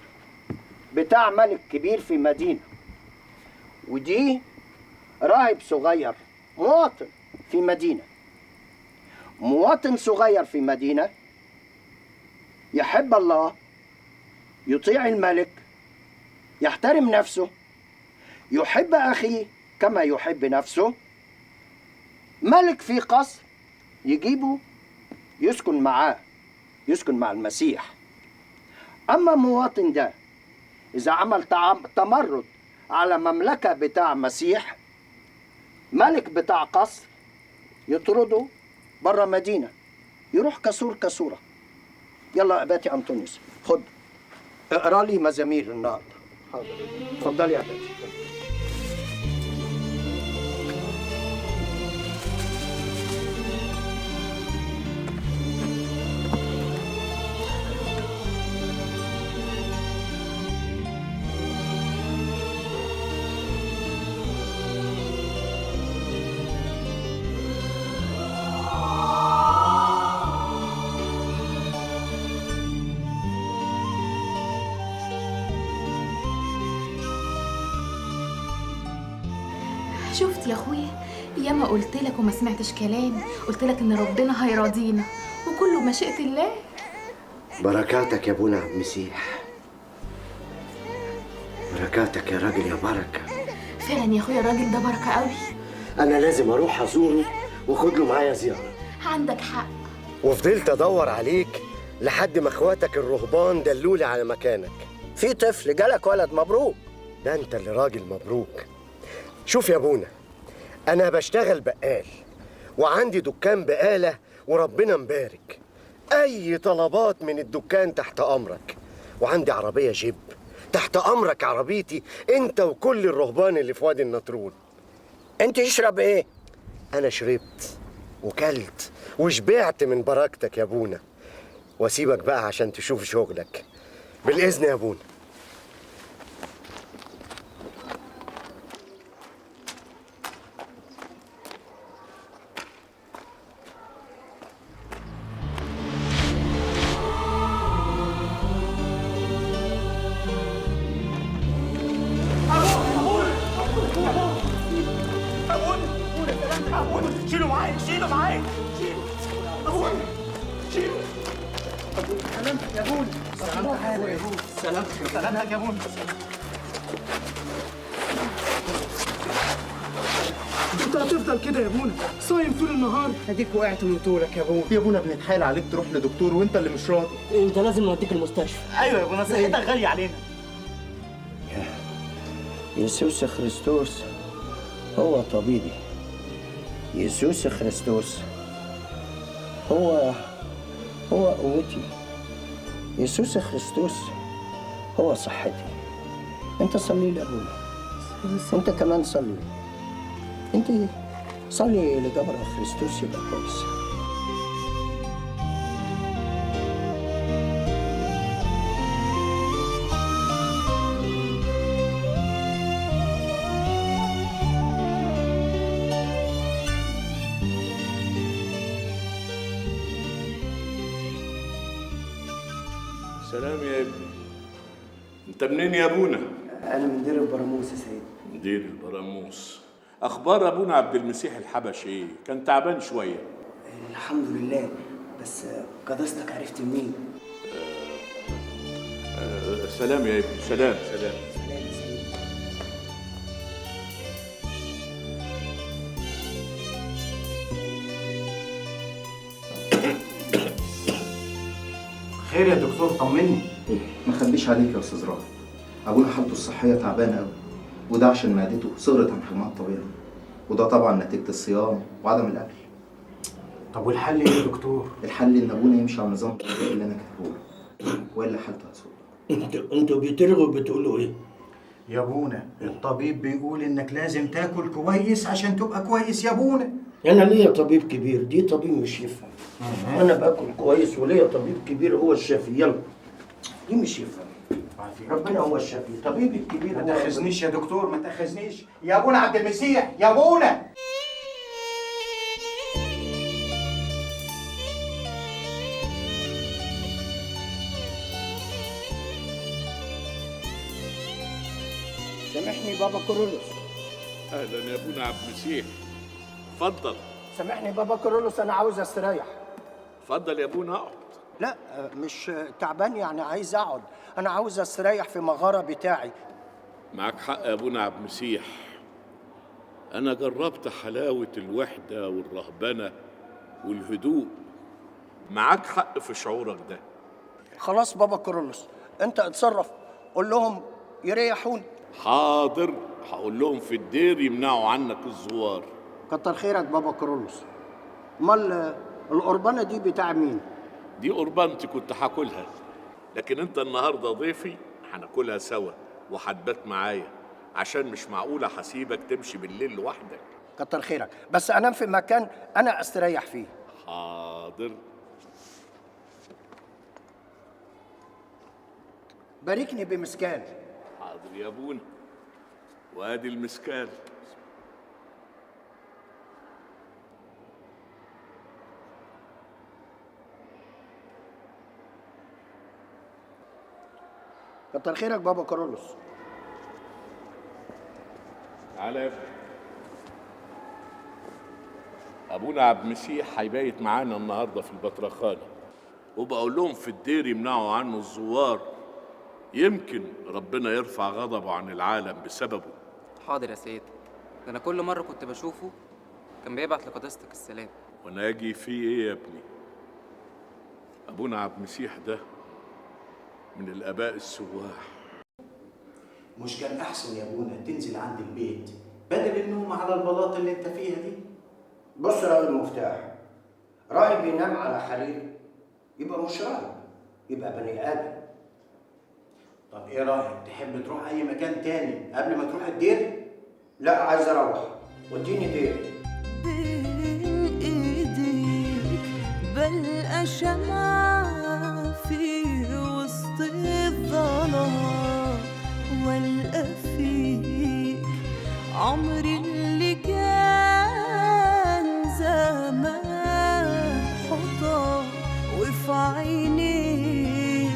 بتاع ملك كبير في مدينة، ودي راهب صغير مواطن في مدينة. مواطن صغير في مدينة يحب الله، يطيع الملك، يحترم نفسه، يحب أخيه كما يحب نفسه. ملك في قصر يجيبه يسكن معاه، يسكن مع المسيح. أما مواطن ده إذا عمل تمرد على مملكة بتاع مسيح، ملك بتاع قصر يطرده بره مدينة، يروح كسور كسورة. يلا أباتي أنطونيوس، خد اقرا لي مزامير النهارده. حاضر، اتفضلي يا أباتي. شفت يا اخويا، ياما قلت لك وما سمعتش كلامي، قلت لك ان ربنا هيراضينا وكله مشيئة الله. بركاتك يا ابونا عبد المسيح، بركاتك يا راجل يا بركة. فعلا يا اخويا الراجل ده بركة قوي. انا لازم اروح ازوره واخد له معايا زيارة. عندك حق. وفضلت ادور عليك لحد ما اخواتك الرهبان دلولي على مكانك. في طفل جالك ولد، مبروك. ده انت اللي راجل مبروك. شوف يا ابونا، انا بشتغل بقال وعندي دكان بقالة وربنا مبارك. اي طلبات من الدكان تحت امرك، وعندي عربية جيب تحت امرك، عربيتي انت وكل الرهبان اللي في وادي النطرون. انت تشرب ايه؟ انا شربت وكلت وشبعت من بركتك يا ابونا، واسيبك بقى عشان تشوف شغلك. بالاذن يا ابونا. شيلوا معايا، شيلوا معايا، شيلوا ابونا، شيلوا. سلامتك يا ابونا، سلامتك يا ابونا، سلامتك، سلامتك يا ابونا. انت هتفضل كده يا ابونا صايم طول النهار؟ اديك وقعت من طولك يا ابونا. يا ابونا بنتحايل عليك تروح لدكتور وانت اللي مش راضي. انت لازم نوديك المستشفى. ايوه يا ابونا، صحتك غالية علينا. يسوع خريستوس هو طبيبي. يسوع خريستوس هو قوتي. يسوع خريستوس هو صحتي. انت صلي لابونا، انت كمان صلي، انت صلي لجبر خريستوس يبقى كويس. سلام يا ابني. انت منين يا ابونا؟ انا من دير البراموس يا سيدي. دير البراموس. اخبار ابونا عبد المسيح الحبشي ايه؟ كان تعبان شوية. الحمد لله، بس قداستك عرفت منين؟ سلام يا ابني، سلام سلام. سلام يا سيدي. خير يا دكتور، طمني. ما خبيش عليك يا استاذ راغب، ابونا حالته الصحية تعبانة قوي، وده عشان معدته صغرت عن حجمها الطبيعي، وده طبعا نتيجة الصيام وعدم الاكل. طب والحل ايه يا دكتور؟ الحل ان ابونا يمشي على النظام الغذائي اللي انا كاتبه له، والا حالته هتسوء. انتوا بترغوا بتقولوا ايه؟ يا ابونا الطبيب بيقول انك لازم تاكل كويس عشان تبقى كويس يا ابونا. انا ليا طبيب كبير، دي طبيب مش يفهم. انا باكل كويس وليا طبيب كبير هو الشافي. يلا دي مش يفهم، ربنا هو الشافي، طبيبي الكبير. ما تاخذنيش يا دكتور، ما تاخذنيش يا ابونا عبد المسيح، يا ابونا. سامحني بابا كورولوس. اهلا يا ابونا عبد المسيح، اتفضل. سامحني بابا كورولوس، انا عاوز استريح. اتفضل يا ابونا اقعد. لا مش تعبان يعني، عايز اقعد، انا عاوز استريح في مغارة بتاعي. معاك حق يا ابونا عبد المسيح، انا جربت حلاوة الوحدة والرهبنه والهدوء. معاك حق في شعورك ده. خلاص بابا كورولوس، انت اتصرف، قول لهم يريحوني. حاضر، هقول لهم في الدير يمنعوا عنك الزوار. كتر خيرك بابا كورولوس. امال القربانة دي بتاع مين؟ دي قربانتي كنت هاكلها، لكن انت النهارده ضيفي، هناكلها سوا وهتبات معايا، عشان مش معقولة هسيبك تمشي بالليل لوحدك. كتر خيرك، بس انام في مكان انا استريح فيه. حاضر. باركني بمسكال. حاضر يا ابونا، وادي المسكال. كتر خيرك بابا كارولوس. تعالى يا ابني. ابونا عبد المسيح هيبيت معانا النهارده في البطرخانه، وبقول لهم في الدير يمنعوا عنه الزوار، يمكن ربنا يرفع غضبه عن العالم بسببه. حاضر يا سيد، ده انا كل مرة كنت بشوفه كان بيبعت لقداستك السلام. وانا اجي فيه ايه يا ابني؟ ابونا عبد المسيح ده من الاباء السواح. مش كان احسن يا ابونا تنزل عند البيت بدل النوم على البلاط اللي انت فيها دي؟ بص راجل مفتاح، راهب بينام على حرير يبقى مش راهب، يبقى بني ادم. طب ايه رايك، تحب تروح اي مكان تاني قبل ما تروح الدير؟ لا، عايز اروح، وديني دير. بين ايديك بلقى شمعة في وسط الظلام، والقى فيك عمري اللي كان زمان حطام، وفي عينيك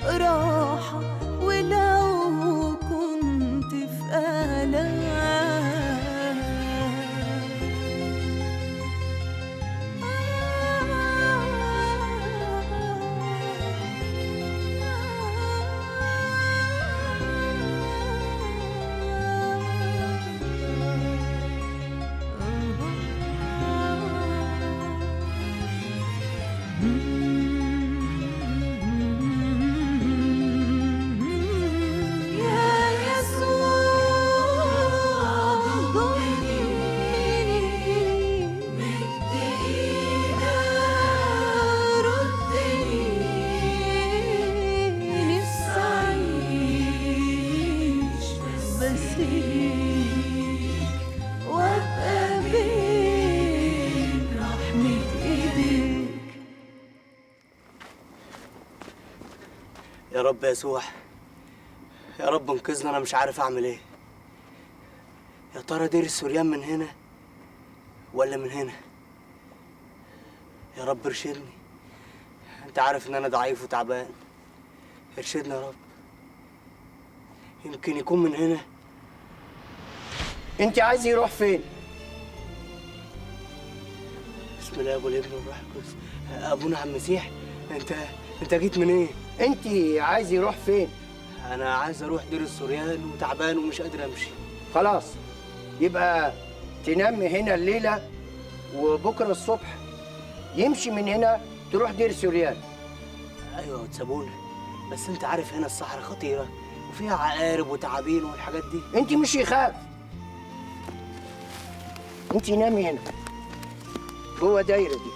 راحة ولو كنت في آلام. يا يسوع ضمني، مد ايدك ردني، نفسي اعيش بس ليك، وابقى بين رحمة ايديك. يا رب يسوع، يا رب انقذنا، انا مش عارف اعمل ايه. يا ترى دير السوريان من هنا ولا من هنا؟ يا رب ارشدني، انت عارف ان انا ضعيف وتعبان، ارشدني يا رب. يمكن يكون من هنا. انت عايز يروح فين؟ بسم الله والابن والروح القدس. ابونا عم مسيح، انت جيت منين؟ انت عايز يروح فين؟ انا عايز اروح دير السوريان وتعبان ومش قادر امشي. خلاص، يبقى تنام هنا الليلة، وبكره الصبح يمشي من هنا تروح دير سوريان. ايوه تسابونا، بس انت عارف هنا الصحراء خطيرة وفيها عقارب وتعابين والحاجات دي. انت مش يخاف، انت نامي هنا جوه دايرة دي،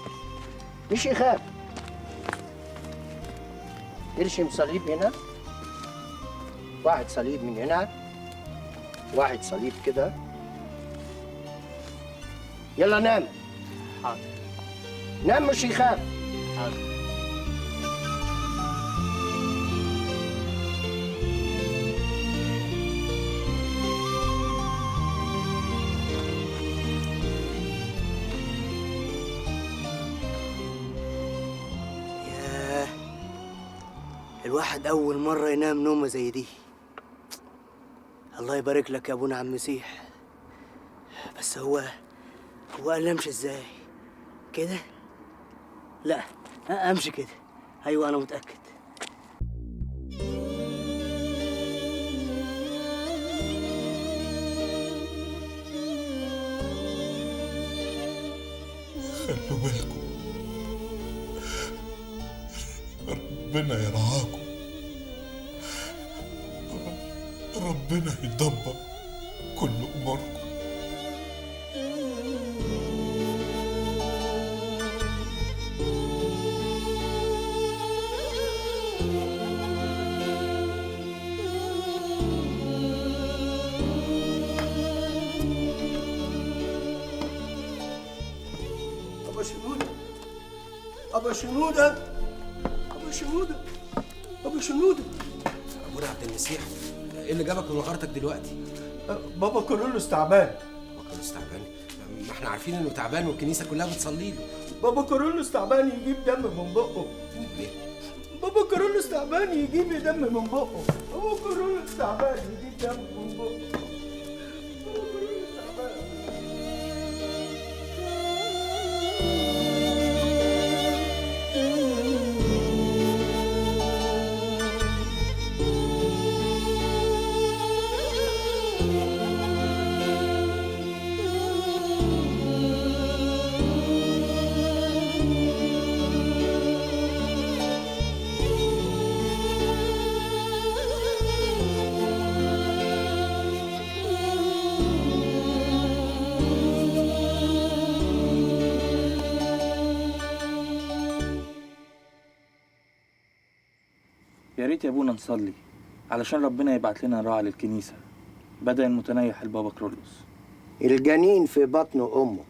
مش يخاف. ارشم صليب هنا، واحد صليب من هنا، واحد صليب كده. يلا نام. حاضر. نام مش يخاف. حاضر. ياه، الواحد أول مرة ينام نومة زي دي. الله يبارك لك يا أبونا عم مسيح. بس هو قال لي أمشي إزاي؟ كده؟ لا، أمشي كده. أيوه أنا متأكد. خلوا بالكم، ربنا يرعاكم، ربنا يدبر كل أموركم. أبا شنودة، أبا شنودة، أبا شنودة، أبا شنودة. أبونا عبد المسيح، إيه اللي جابك من مغارتك دلوقتي؟ بابا كارولوس تعبان. بابا كارولوس تعبان؟ ما احنا عارفين إنه تعبان والكنيسة كلها بتصلي له. بابا كارولوس تعبان يجيب دم من بقه. ليه؟ بابا كارولوس تعبان يجيب دم من بقه. بابا كارولوس تعبان يجيب دم من بقه. بابا كارولوس تعبان. يا ريت يا ابونا نصلي علشان ربنا يبعت لنا راعي للكنيسة بدل المتنيح البابا كرولوس. الجنين في بطن أمه،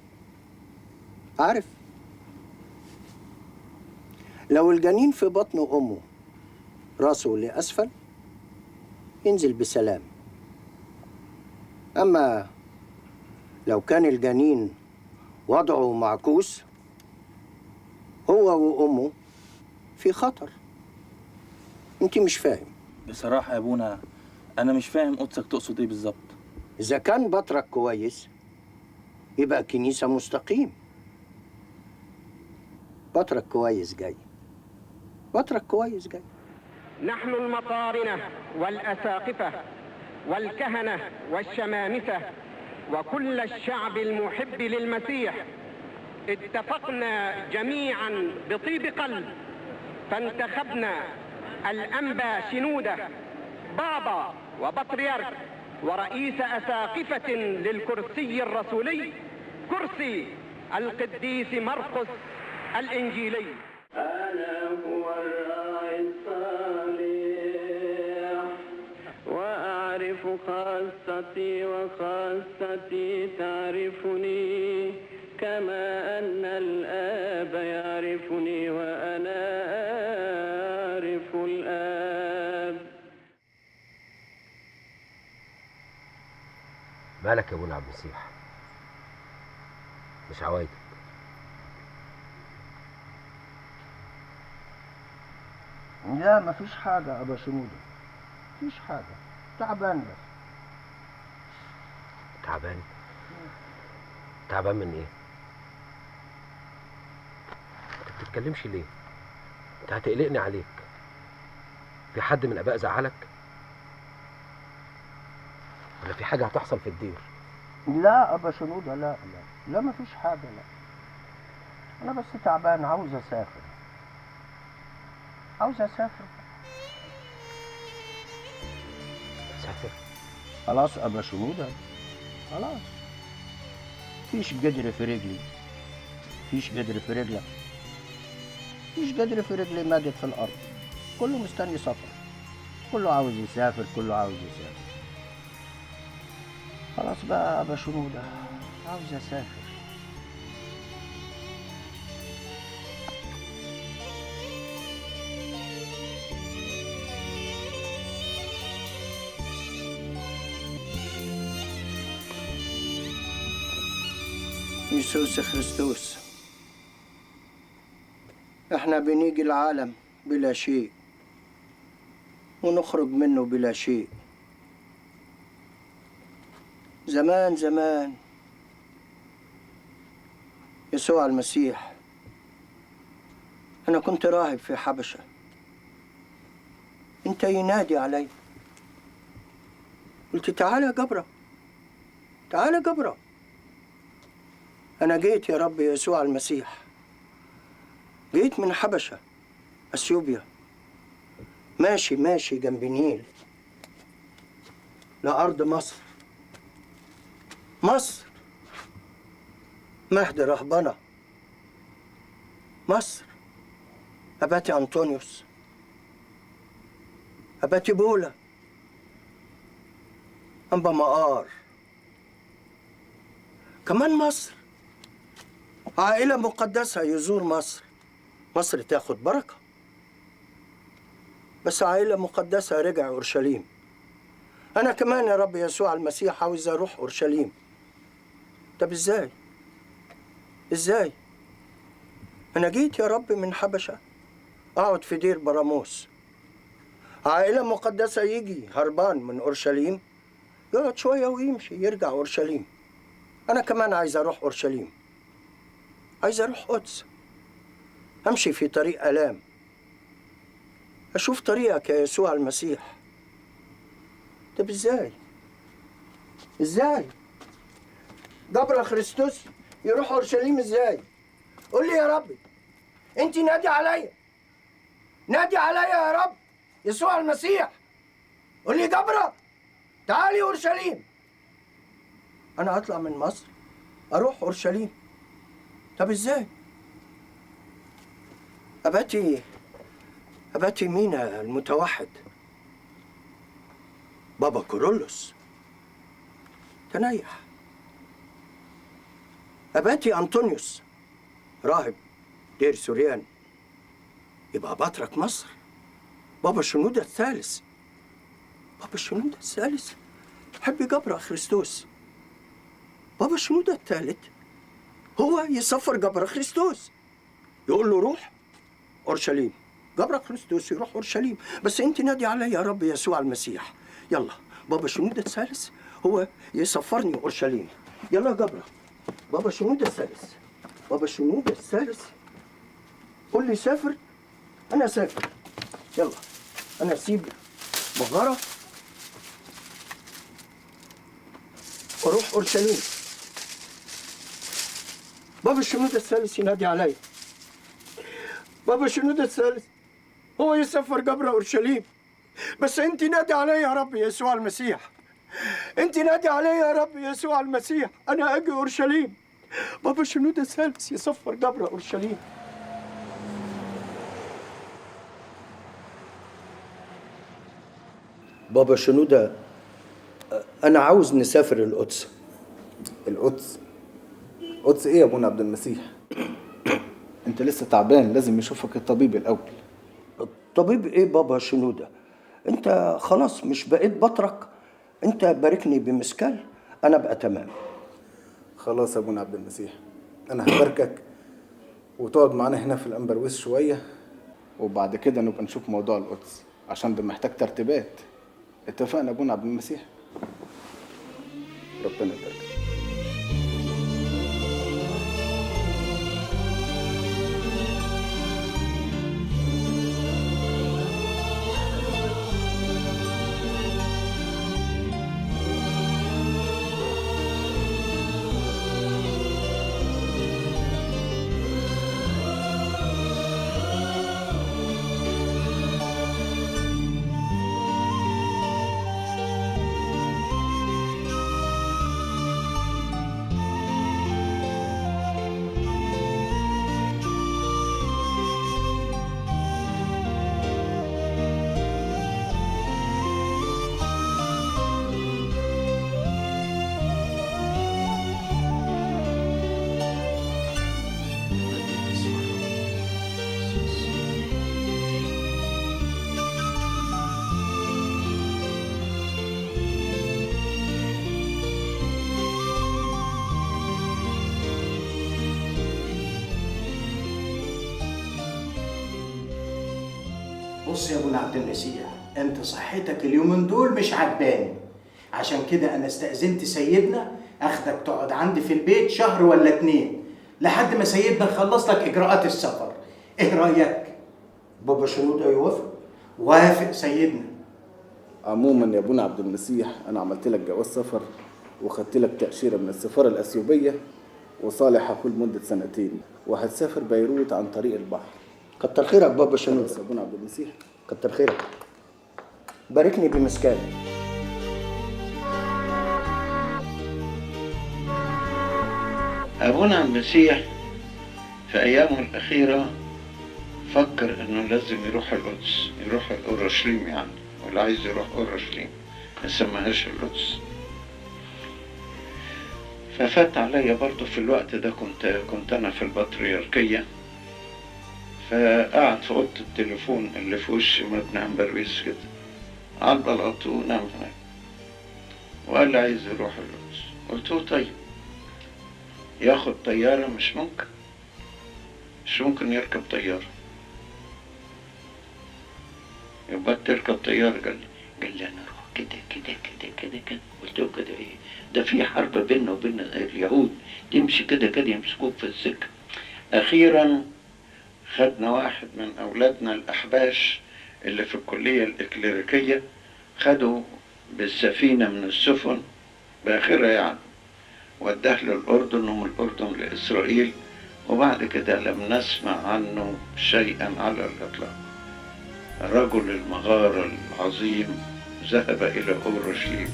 عارف؟ لو الجنين في بطن أمه راسه لأسفل ينزل بسلام، أما لو كان الجنين وضعه معكوس هو وأمه في خطر. أنت مش فاهم. بصراحة يا ابونا أنا مش فاهم قدسك تقصد إيه بالظبط. إذا كان بطرك كويس يبقى الكنيسة مستقيم. بطرك كويس جاي، بطرك كويس جاي. نحن المطارنة والأساقفة والكهنة والشمامسة وكل الشعب المحب للمسيح اتفقنا جميعا بطيب قلب، فانتخبنا الأنبا شنودة بابا وبطريرك ورئيس أساقفة للكرسي الرسولي، كرسي القديس مرقس الإنجيلي. أنا هو الراعي الصالح وأعرف خاصتي وخاصتي تعرفني، كما أن الآب يعرفني وأنا أعرف الآب. مالك يا ابونا عبد المسيح؟ مش عوايدك. لا مفيش حاجة أبا شنودة، مفيش حاجة، تعبان بس. تعبان؟ تعبان من إيه؟ أنت بتتكلمش ليه؟ أنت هتقلقني عليك. في حد من الآباء زعلك؟ ولا في حاجة هتحصل في الدير؟ لا أبا شنودة، لا لا لا مفيش حاجة، لا أنا بس تعبان، عاوز أسافر، عاوز أسافر. سافر؟ خلاص أبا شنودة، خلاص. فيش جدر في رجلي، فيش جدر في رجلك، فيش جدر في رجلي مادت في الأرض. كله مستني سفر، كله عاوز يسافر، كله عاوز يسافر. خلاص بقى أبا شنودة، عاوز أسافر. يسوس خريستوس، احنا بنيجي العالم بلا شيء ونخرج منه بلا شيء. زمان زمان يسوع المسيح، أنا كنت راهب في حبشة، أنت ينادي علي، قلت تعالى يا جبرة، تعالى يا جبرة. أنا جيت يا رب يسوع المسيح، جيت من حبشة أثيوبيا، ماشي ماشي جنب النيل لأرض مصر. مصر مهد رهبنة، مصر أباتي أنطونيوس، أباتي بولا، أنبا مقار. كمان مصر عائلة مقدسة يزور مصر، مصر تاخد بركة. بس عائلة مقدسة رجع أورشليم. أنا كمان يا رب يسوع المسيح عاوز أروح أورشليم. طب إزاي؟ إزاي؟ أنا جيت يا رب من حبشة أقعد في دير براموس. عائلة مقدسة يجي هربان من أورشليم، يقعد شوية ويمشي يرجع أورشليم. أنا كمان عايز أروح أورشليم، عايز أروح قدس، أمشي في طريق آلام، أشوف طريقك يا يسوع المسيح. طب إزاي؟ إزاي؟ جبر خريستوس يروح أورشليم إزاي؟ قول لي يا ربي، أنت نادي عليا، نادي عليا يا رب يسوع المسيح، قول لي جبرة تعالي أورشليم. أنا أطلع من مصر أروح أورشليم. طب إزاي؟ أباتي مينا المتوحد، بابا كورولوس تنيح، أباتي أنطونيوس راهب دير سوريان، يبقى بطرك مصر، بابا شنودة الثالث، بابا شنودة الثالث حب جبرة خريستوس، بابا شنودة الثالث هو يسفر جبرة خريستوس، يقول له روح أورشليم، جبرة خريستوس يروح أورشليم. بس أنت نادي عليا يا رب يسوع المسيح، يلا بابا شنودة الثالث هو يسفرني أورشليم، يلا يا جبرة، بابا شنودة الثالث، بابا شنودة الثالث قول لي سافر، أنا سافر، يلا أنا أسيب مغارة وأروح أورشليم. بابا شنودة الثالث ينادي عليا، بابا شنودة الثالث هو يسافر جبرة أورشليم، بس أنت نادي عليا يا رب يسوع المسيح، أنت نادي عليا يا رب يسوع المسيح، أنا أجي أورشليم. بابا شنودة الثالث يسافر جبرة أورشليم. بابا شنودة أنا عاوز نسافر القدس. القدس؟ قدس إيه يا أبونا عبد المسيح؟ أنت لسه تعبان، لازم يشوفك الطبيب الأول. الطبيب إيه بابا شنودة؟ أنت خلاص مش بقيت بطرك، أنت باركني بمسكال أنا بقى تمام. خلاص يا أبونا عبد المسيح، أنا هباركك وتقعد معانا هنا في الأنبرويس شوية، وبعد كده نبقى نشوف موضوع القدس عشان ده محتاج ترتيبات. اتفقنا يا أبونا عبد المسيح؟ ربنا يبارك. بص يا ابونا عبد المسيح، انت صحتك اليومين دول مش عجباني، عشان كده انا استأذنت سيدنا اخدك تقعد عندي في البيت شهر ولا اتنين لحد ما سيدنا يخلص لك اجراءات السفر. ايه رأيك؟ بابا شنودة يوافق؟ وافق سيدنا. عموما يا ابونا عبد المسيح، انا عملت لك جواز سفر وخدت لك تأشيرة من السفارة الأثيوبية وصالح أخوه لمدة سنتين، وهتسافر بيروت عن طريق البحر. كتر خيرك بابا شنودة. ابونا عبد المسيح كتر خيرك، باركني بمسكان. أبونا المسيح في أيامه الأخيرة فكر إنه لازم يروح القدس، يروح أورشليم يعني، ولا عايز يروح أورشليم، ما سماهاش القدس. ففات عليا برضه في الوقت ده، كنت أنا في البطريركية، فقعد في أوضة التليفون اللي في وش مبنى أمبرويس كده على البلاط، ونام هناك، وقال لي عايز يروح القدس. قلت له طيب ياخد طيارة؟ مش ممكن، مش ممكن يركب طيارة. يبقى تركب طيارة؟ قال لي أنا أروح كده كده كده كده كده. قلت له كده إيه؟ ده في حرب بيننا وبين اليهود، تمشي كده كده يمسكوك في السكة. أخيرا خدنا واحد من أولادنا الأحباش اللي في الكلية الإكليريكية، خدوا بالسفينة من السفن بآخرها يعني، وداه للأردن ومن الأردن لإسرائيل، وبعد كده لم نسمع عنه شيئا على الإطلاق. رجل المغارة العظيم ذهب إلى أورشليم.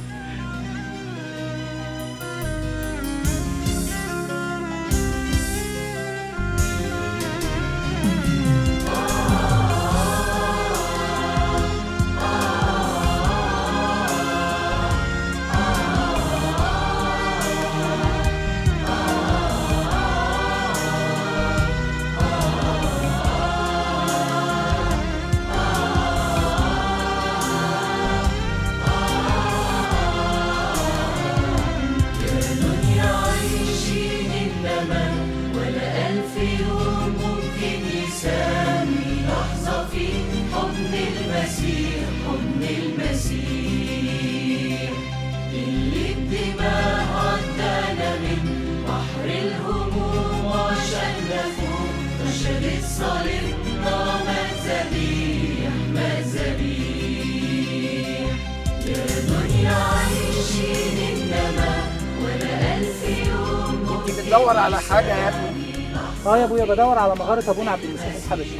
بتدور على حاجة يا ابني؟ اه يا ابويا، بدور على مغارة ابونا عبد المسيح الحبشي.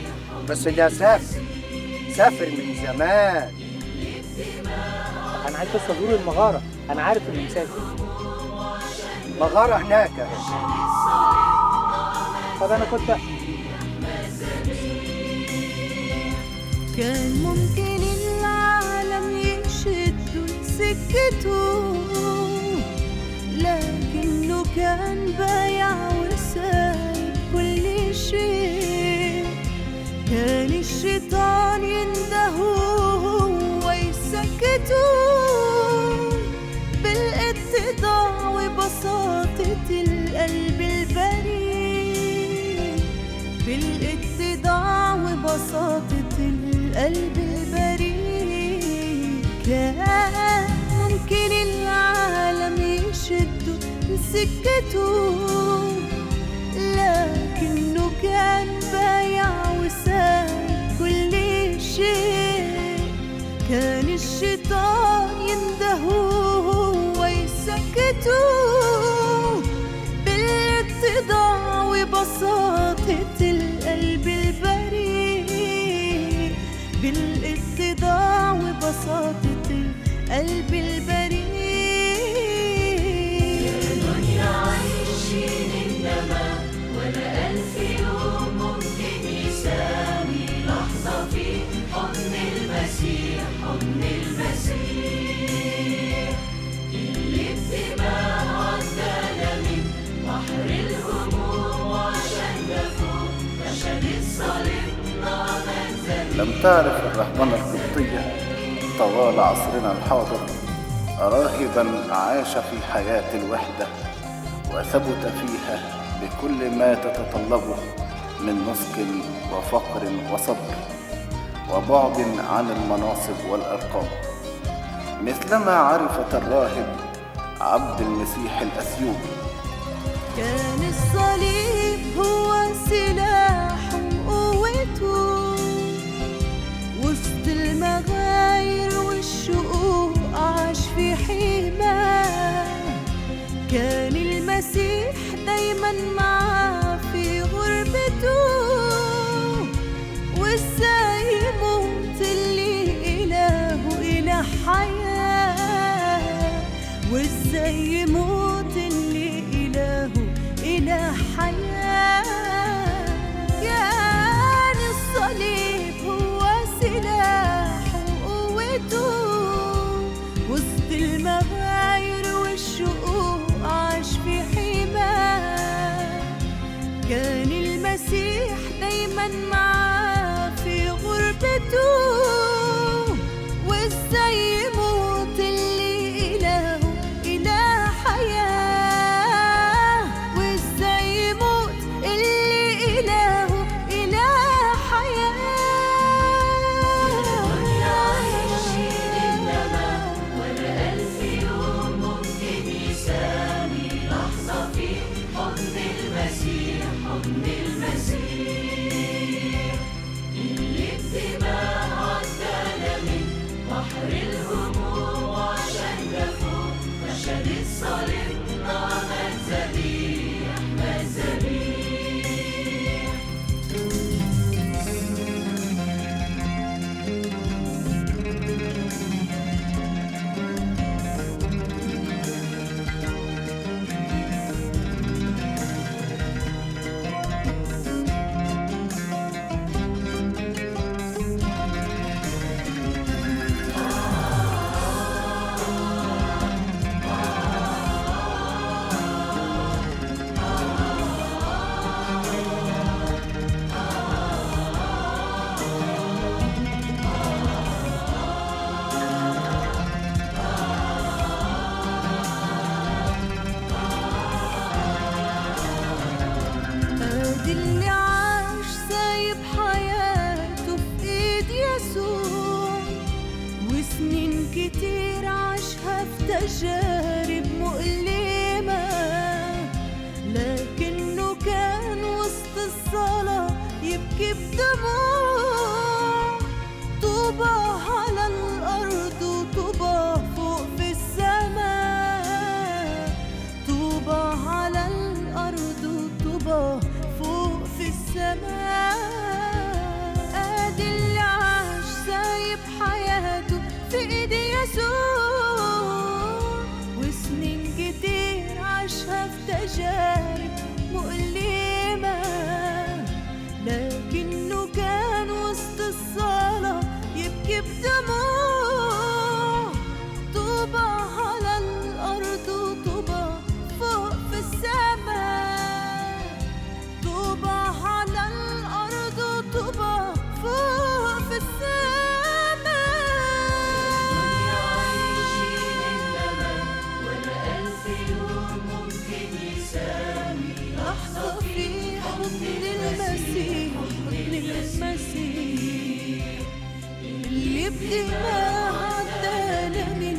بس ده سافر من زمان. انا عايز بس ازور المغارة، انا عارف انه مسافر. مغارة هناك. طب انا كنت كان ممكن العالم يشده لسكته، لكنه كان بايع وسايب كل شيء. كان الشيطان يندهوه ويسكته بالاتضاع وبساطة القلب البريء، بالاتضاع وبساطة القلب البريء. كان ممكن العالم يشده لسكته، لكنه كان بايع وسايب كل شيء. كان الشيطان يندهوه ويسكته بالاتضاع وبساطة القلب البريء، بالاتضاع وبساطة القلب البريء. يا دنيا عايشين إنما ولا ألف يوم ممكن يساوي لحظة في حضن المسيح، حضن المسيح اللي بدماء عدانا من بحر الهموم، وعشان نفوق عشان صليبنا مات. لم تعرف الرهبنة القبطية طوال عصرنا الحاضر راهبا عاش في حياة الوحدة وثبت فيها بكل ما تتطلبه من نسك وفقر وصبر وبعد عن المناصب والأرقام، مثلما عرفت الراهب عبد المسيح الأثيوبي. كان الصليب هو سلاح قوته وسط المغاير والشقوق، عاش في حماه. كان المسيح دايما معاه في غربته، وازاي يموت اللي إلهه إله حياة، وازاي يموت اللي إلهه إله حياة. كان الصليب هو سلاحه وقوته، وسط المغاير والشقوق عاش في حماه. كان المسيح دايما معاه في غربته، وازاي يموت اللي إلهه إله حياة، وازاي يموت اللي إلهه إله حياة. عايشين إنما ولا ألف يوم ممكن يساوي لحظة في حضن المسيح، حضن المسيح اللي بدماء عدانا من بحر الهموم، وعشان نفوق خشبة صليبنا مات ذبيح، مات ذبيح. ادي اللي عاش سايب حياته في ايد يسوع، وسنين كتير عاشها في تجارب مؤلمة، لكنه كان وسط الصلاة يبكي بدموع. طوبى على الأرض وطوبى فوق في السماء، طوبى على الأرض وطوبى فوق في السماء. ادي اللي عاش سايب حياته في ايد يسوع، وسنين كتير عاشها في تجارب مؤلمة، لكنه كان وسط الصلاة يبكي بدموع. طوبى على الأرض وطوبى فوق في السماء، طوبى على الأرض وطوبى فوق في السماء. عايشين إنما ولا ألف يوم ممكن يساوي لحظة في حضن المسيح، حضن المسيح اللي بدماء عدانا من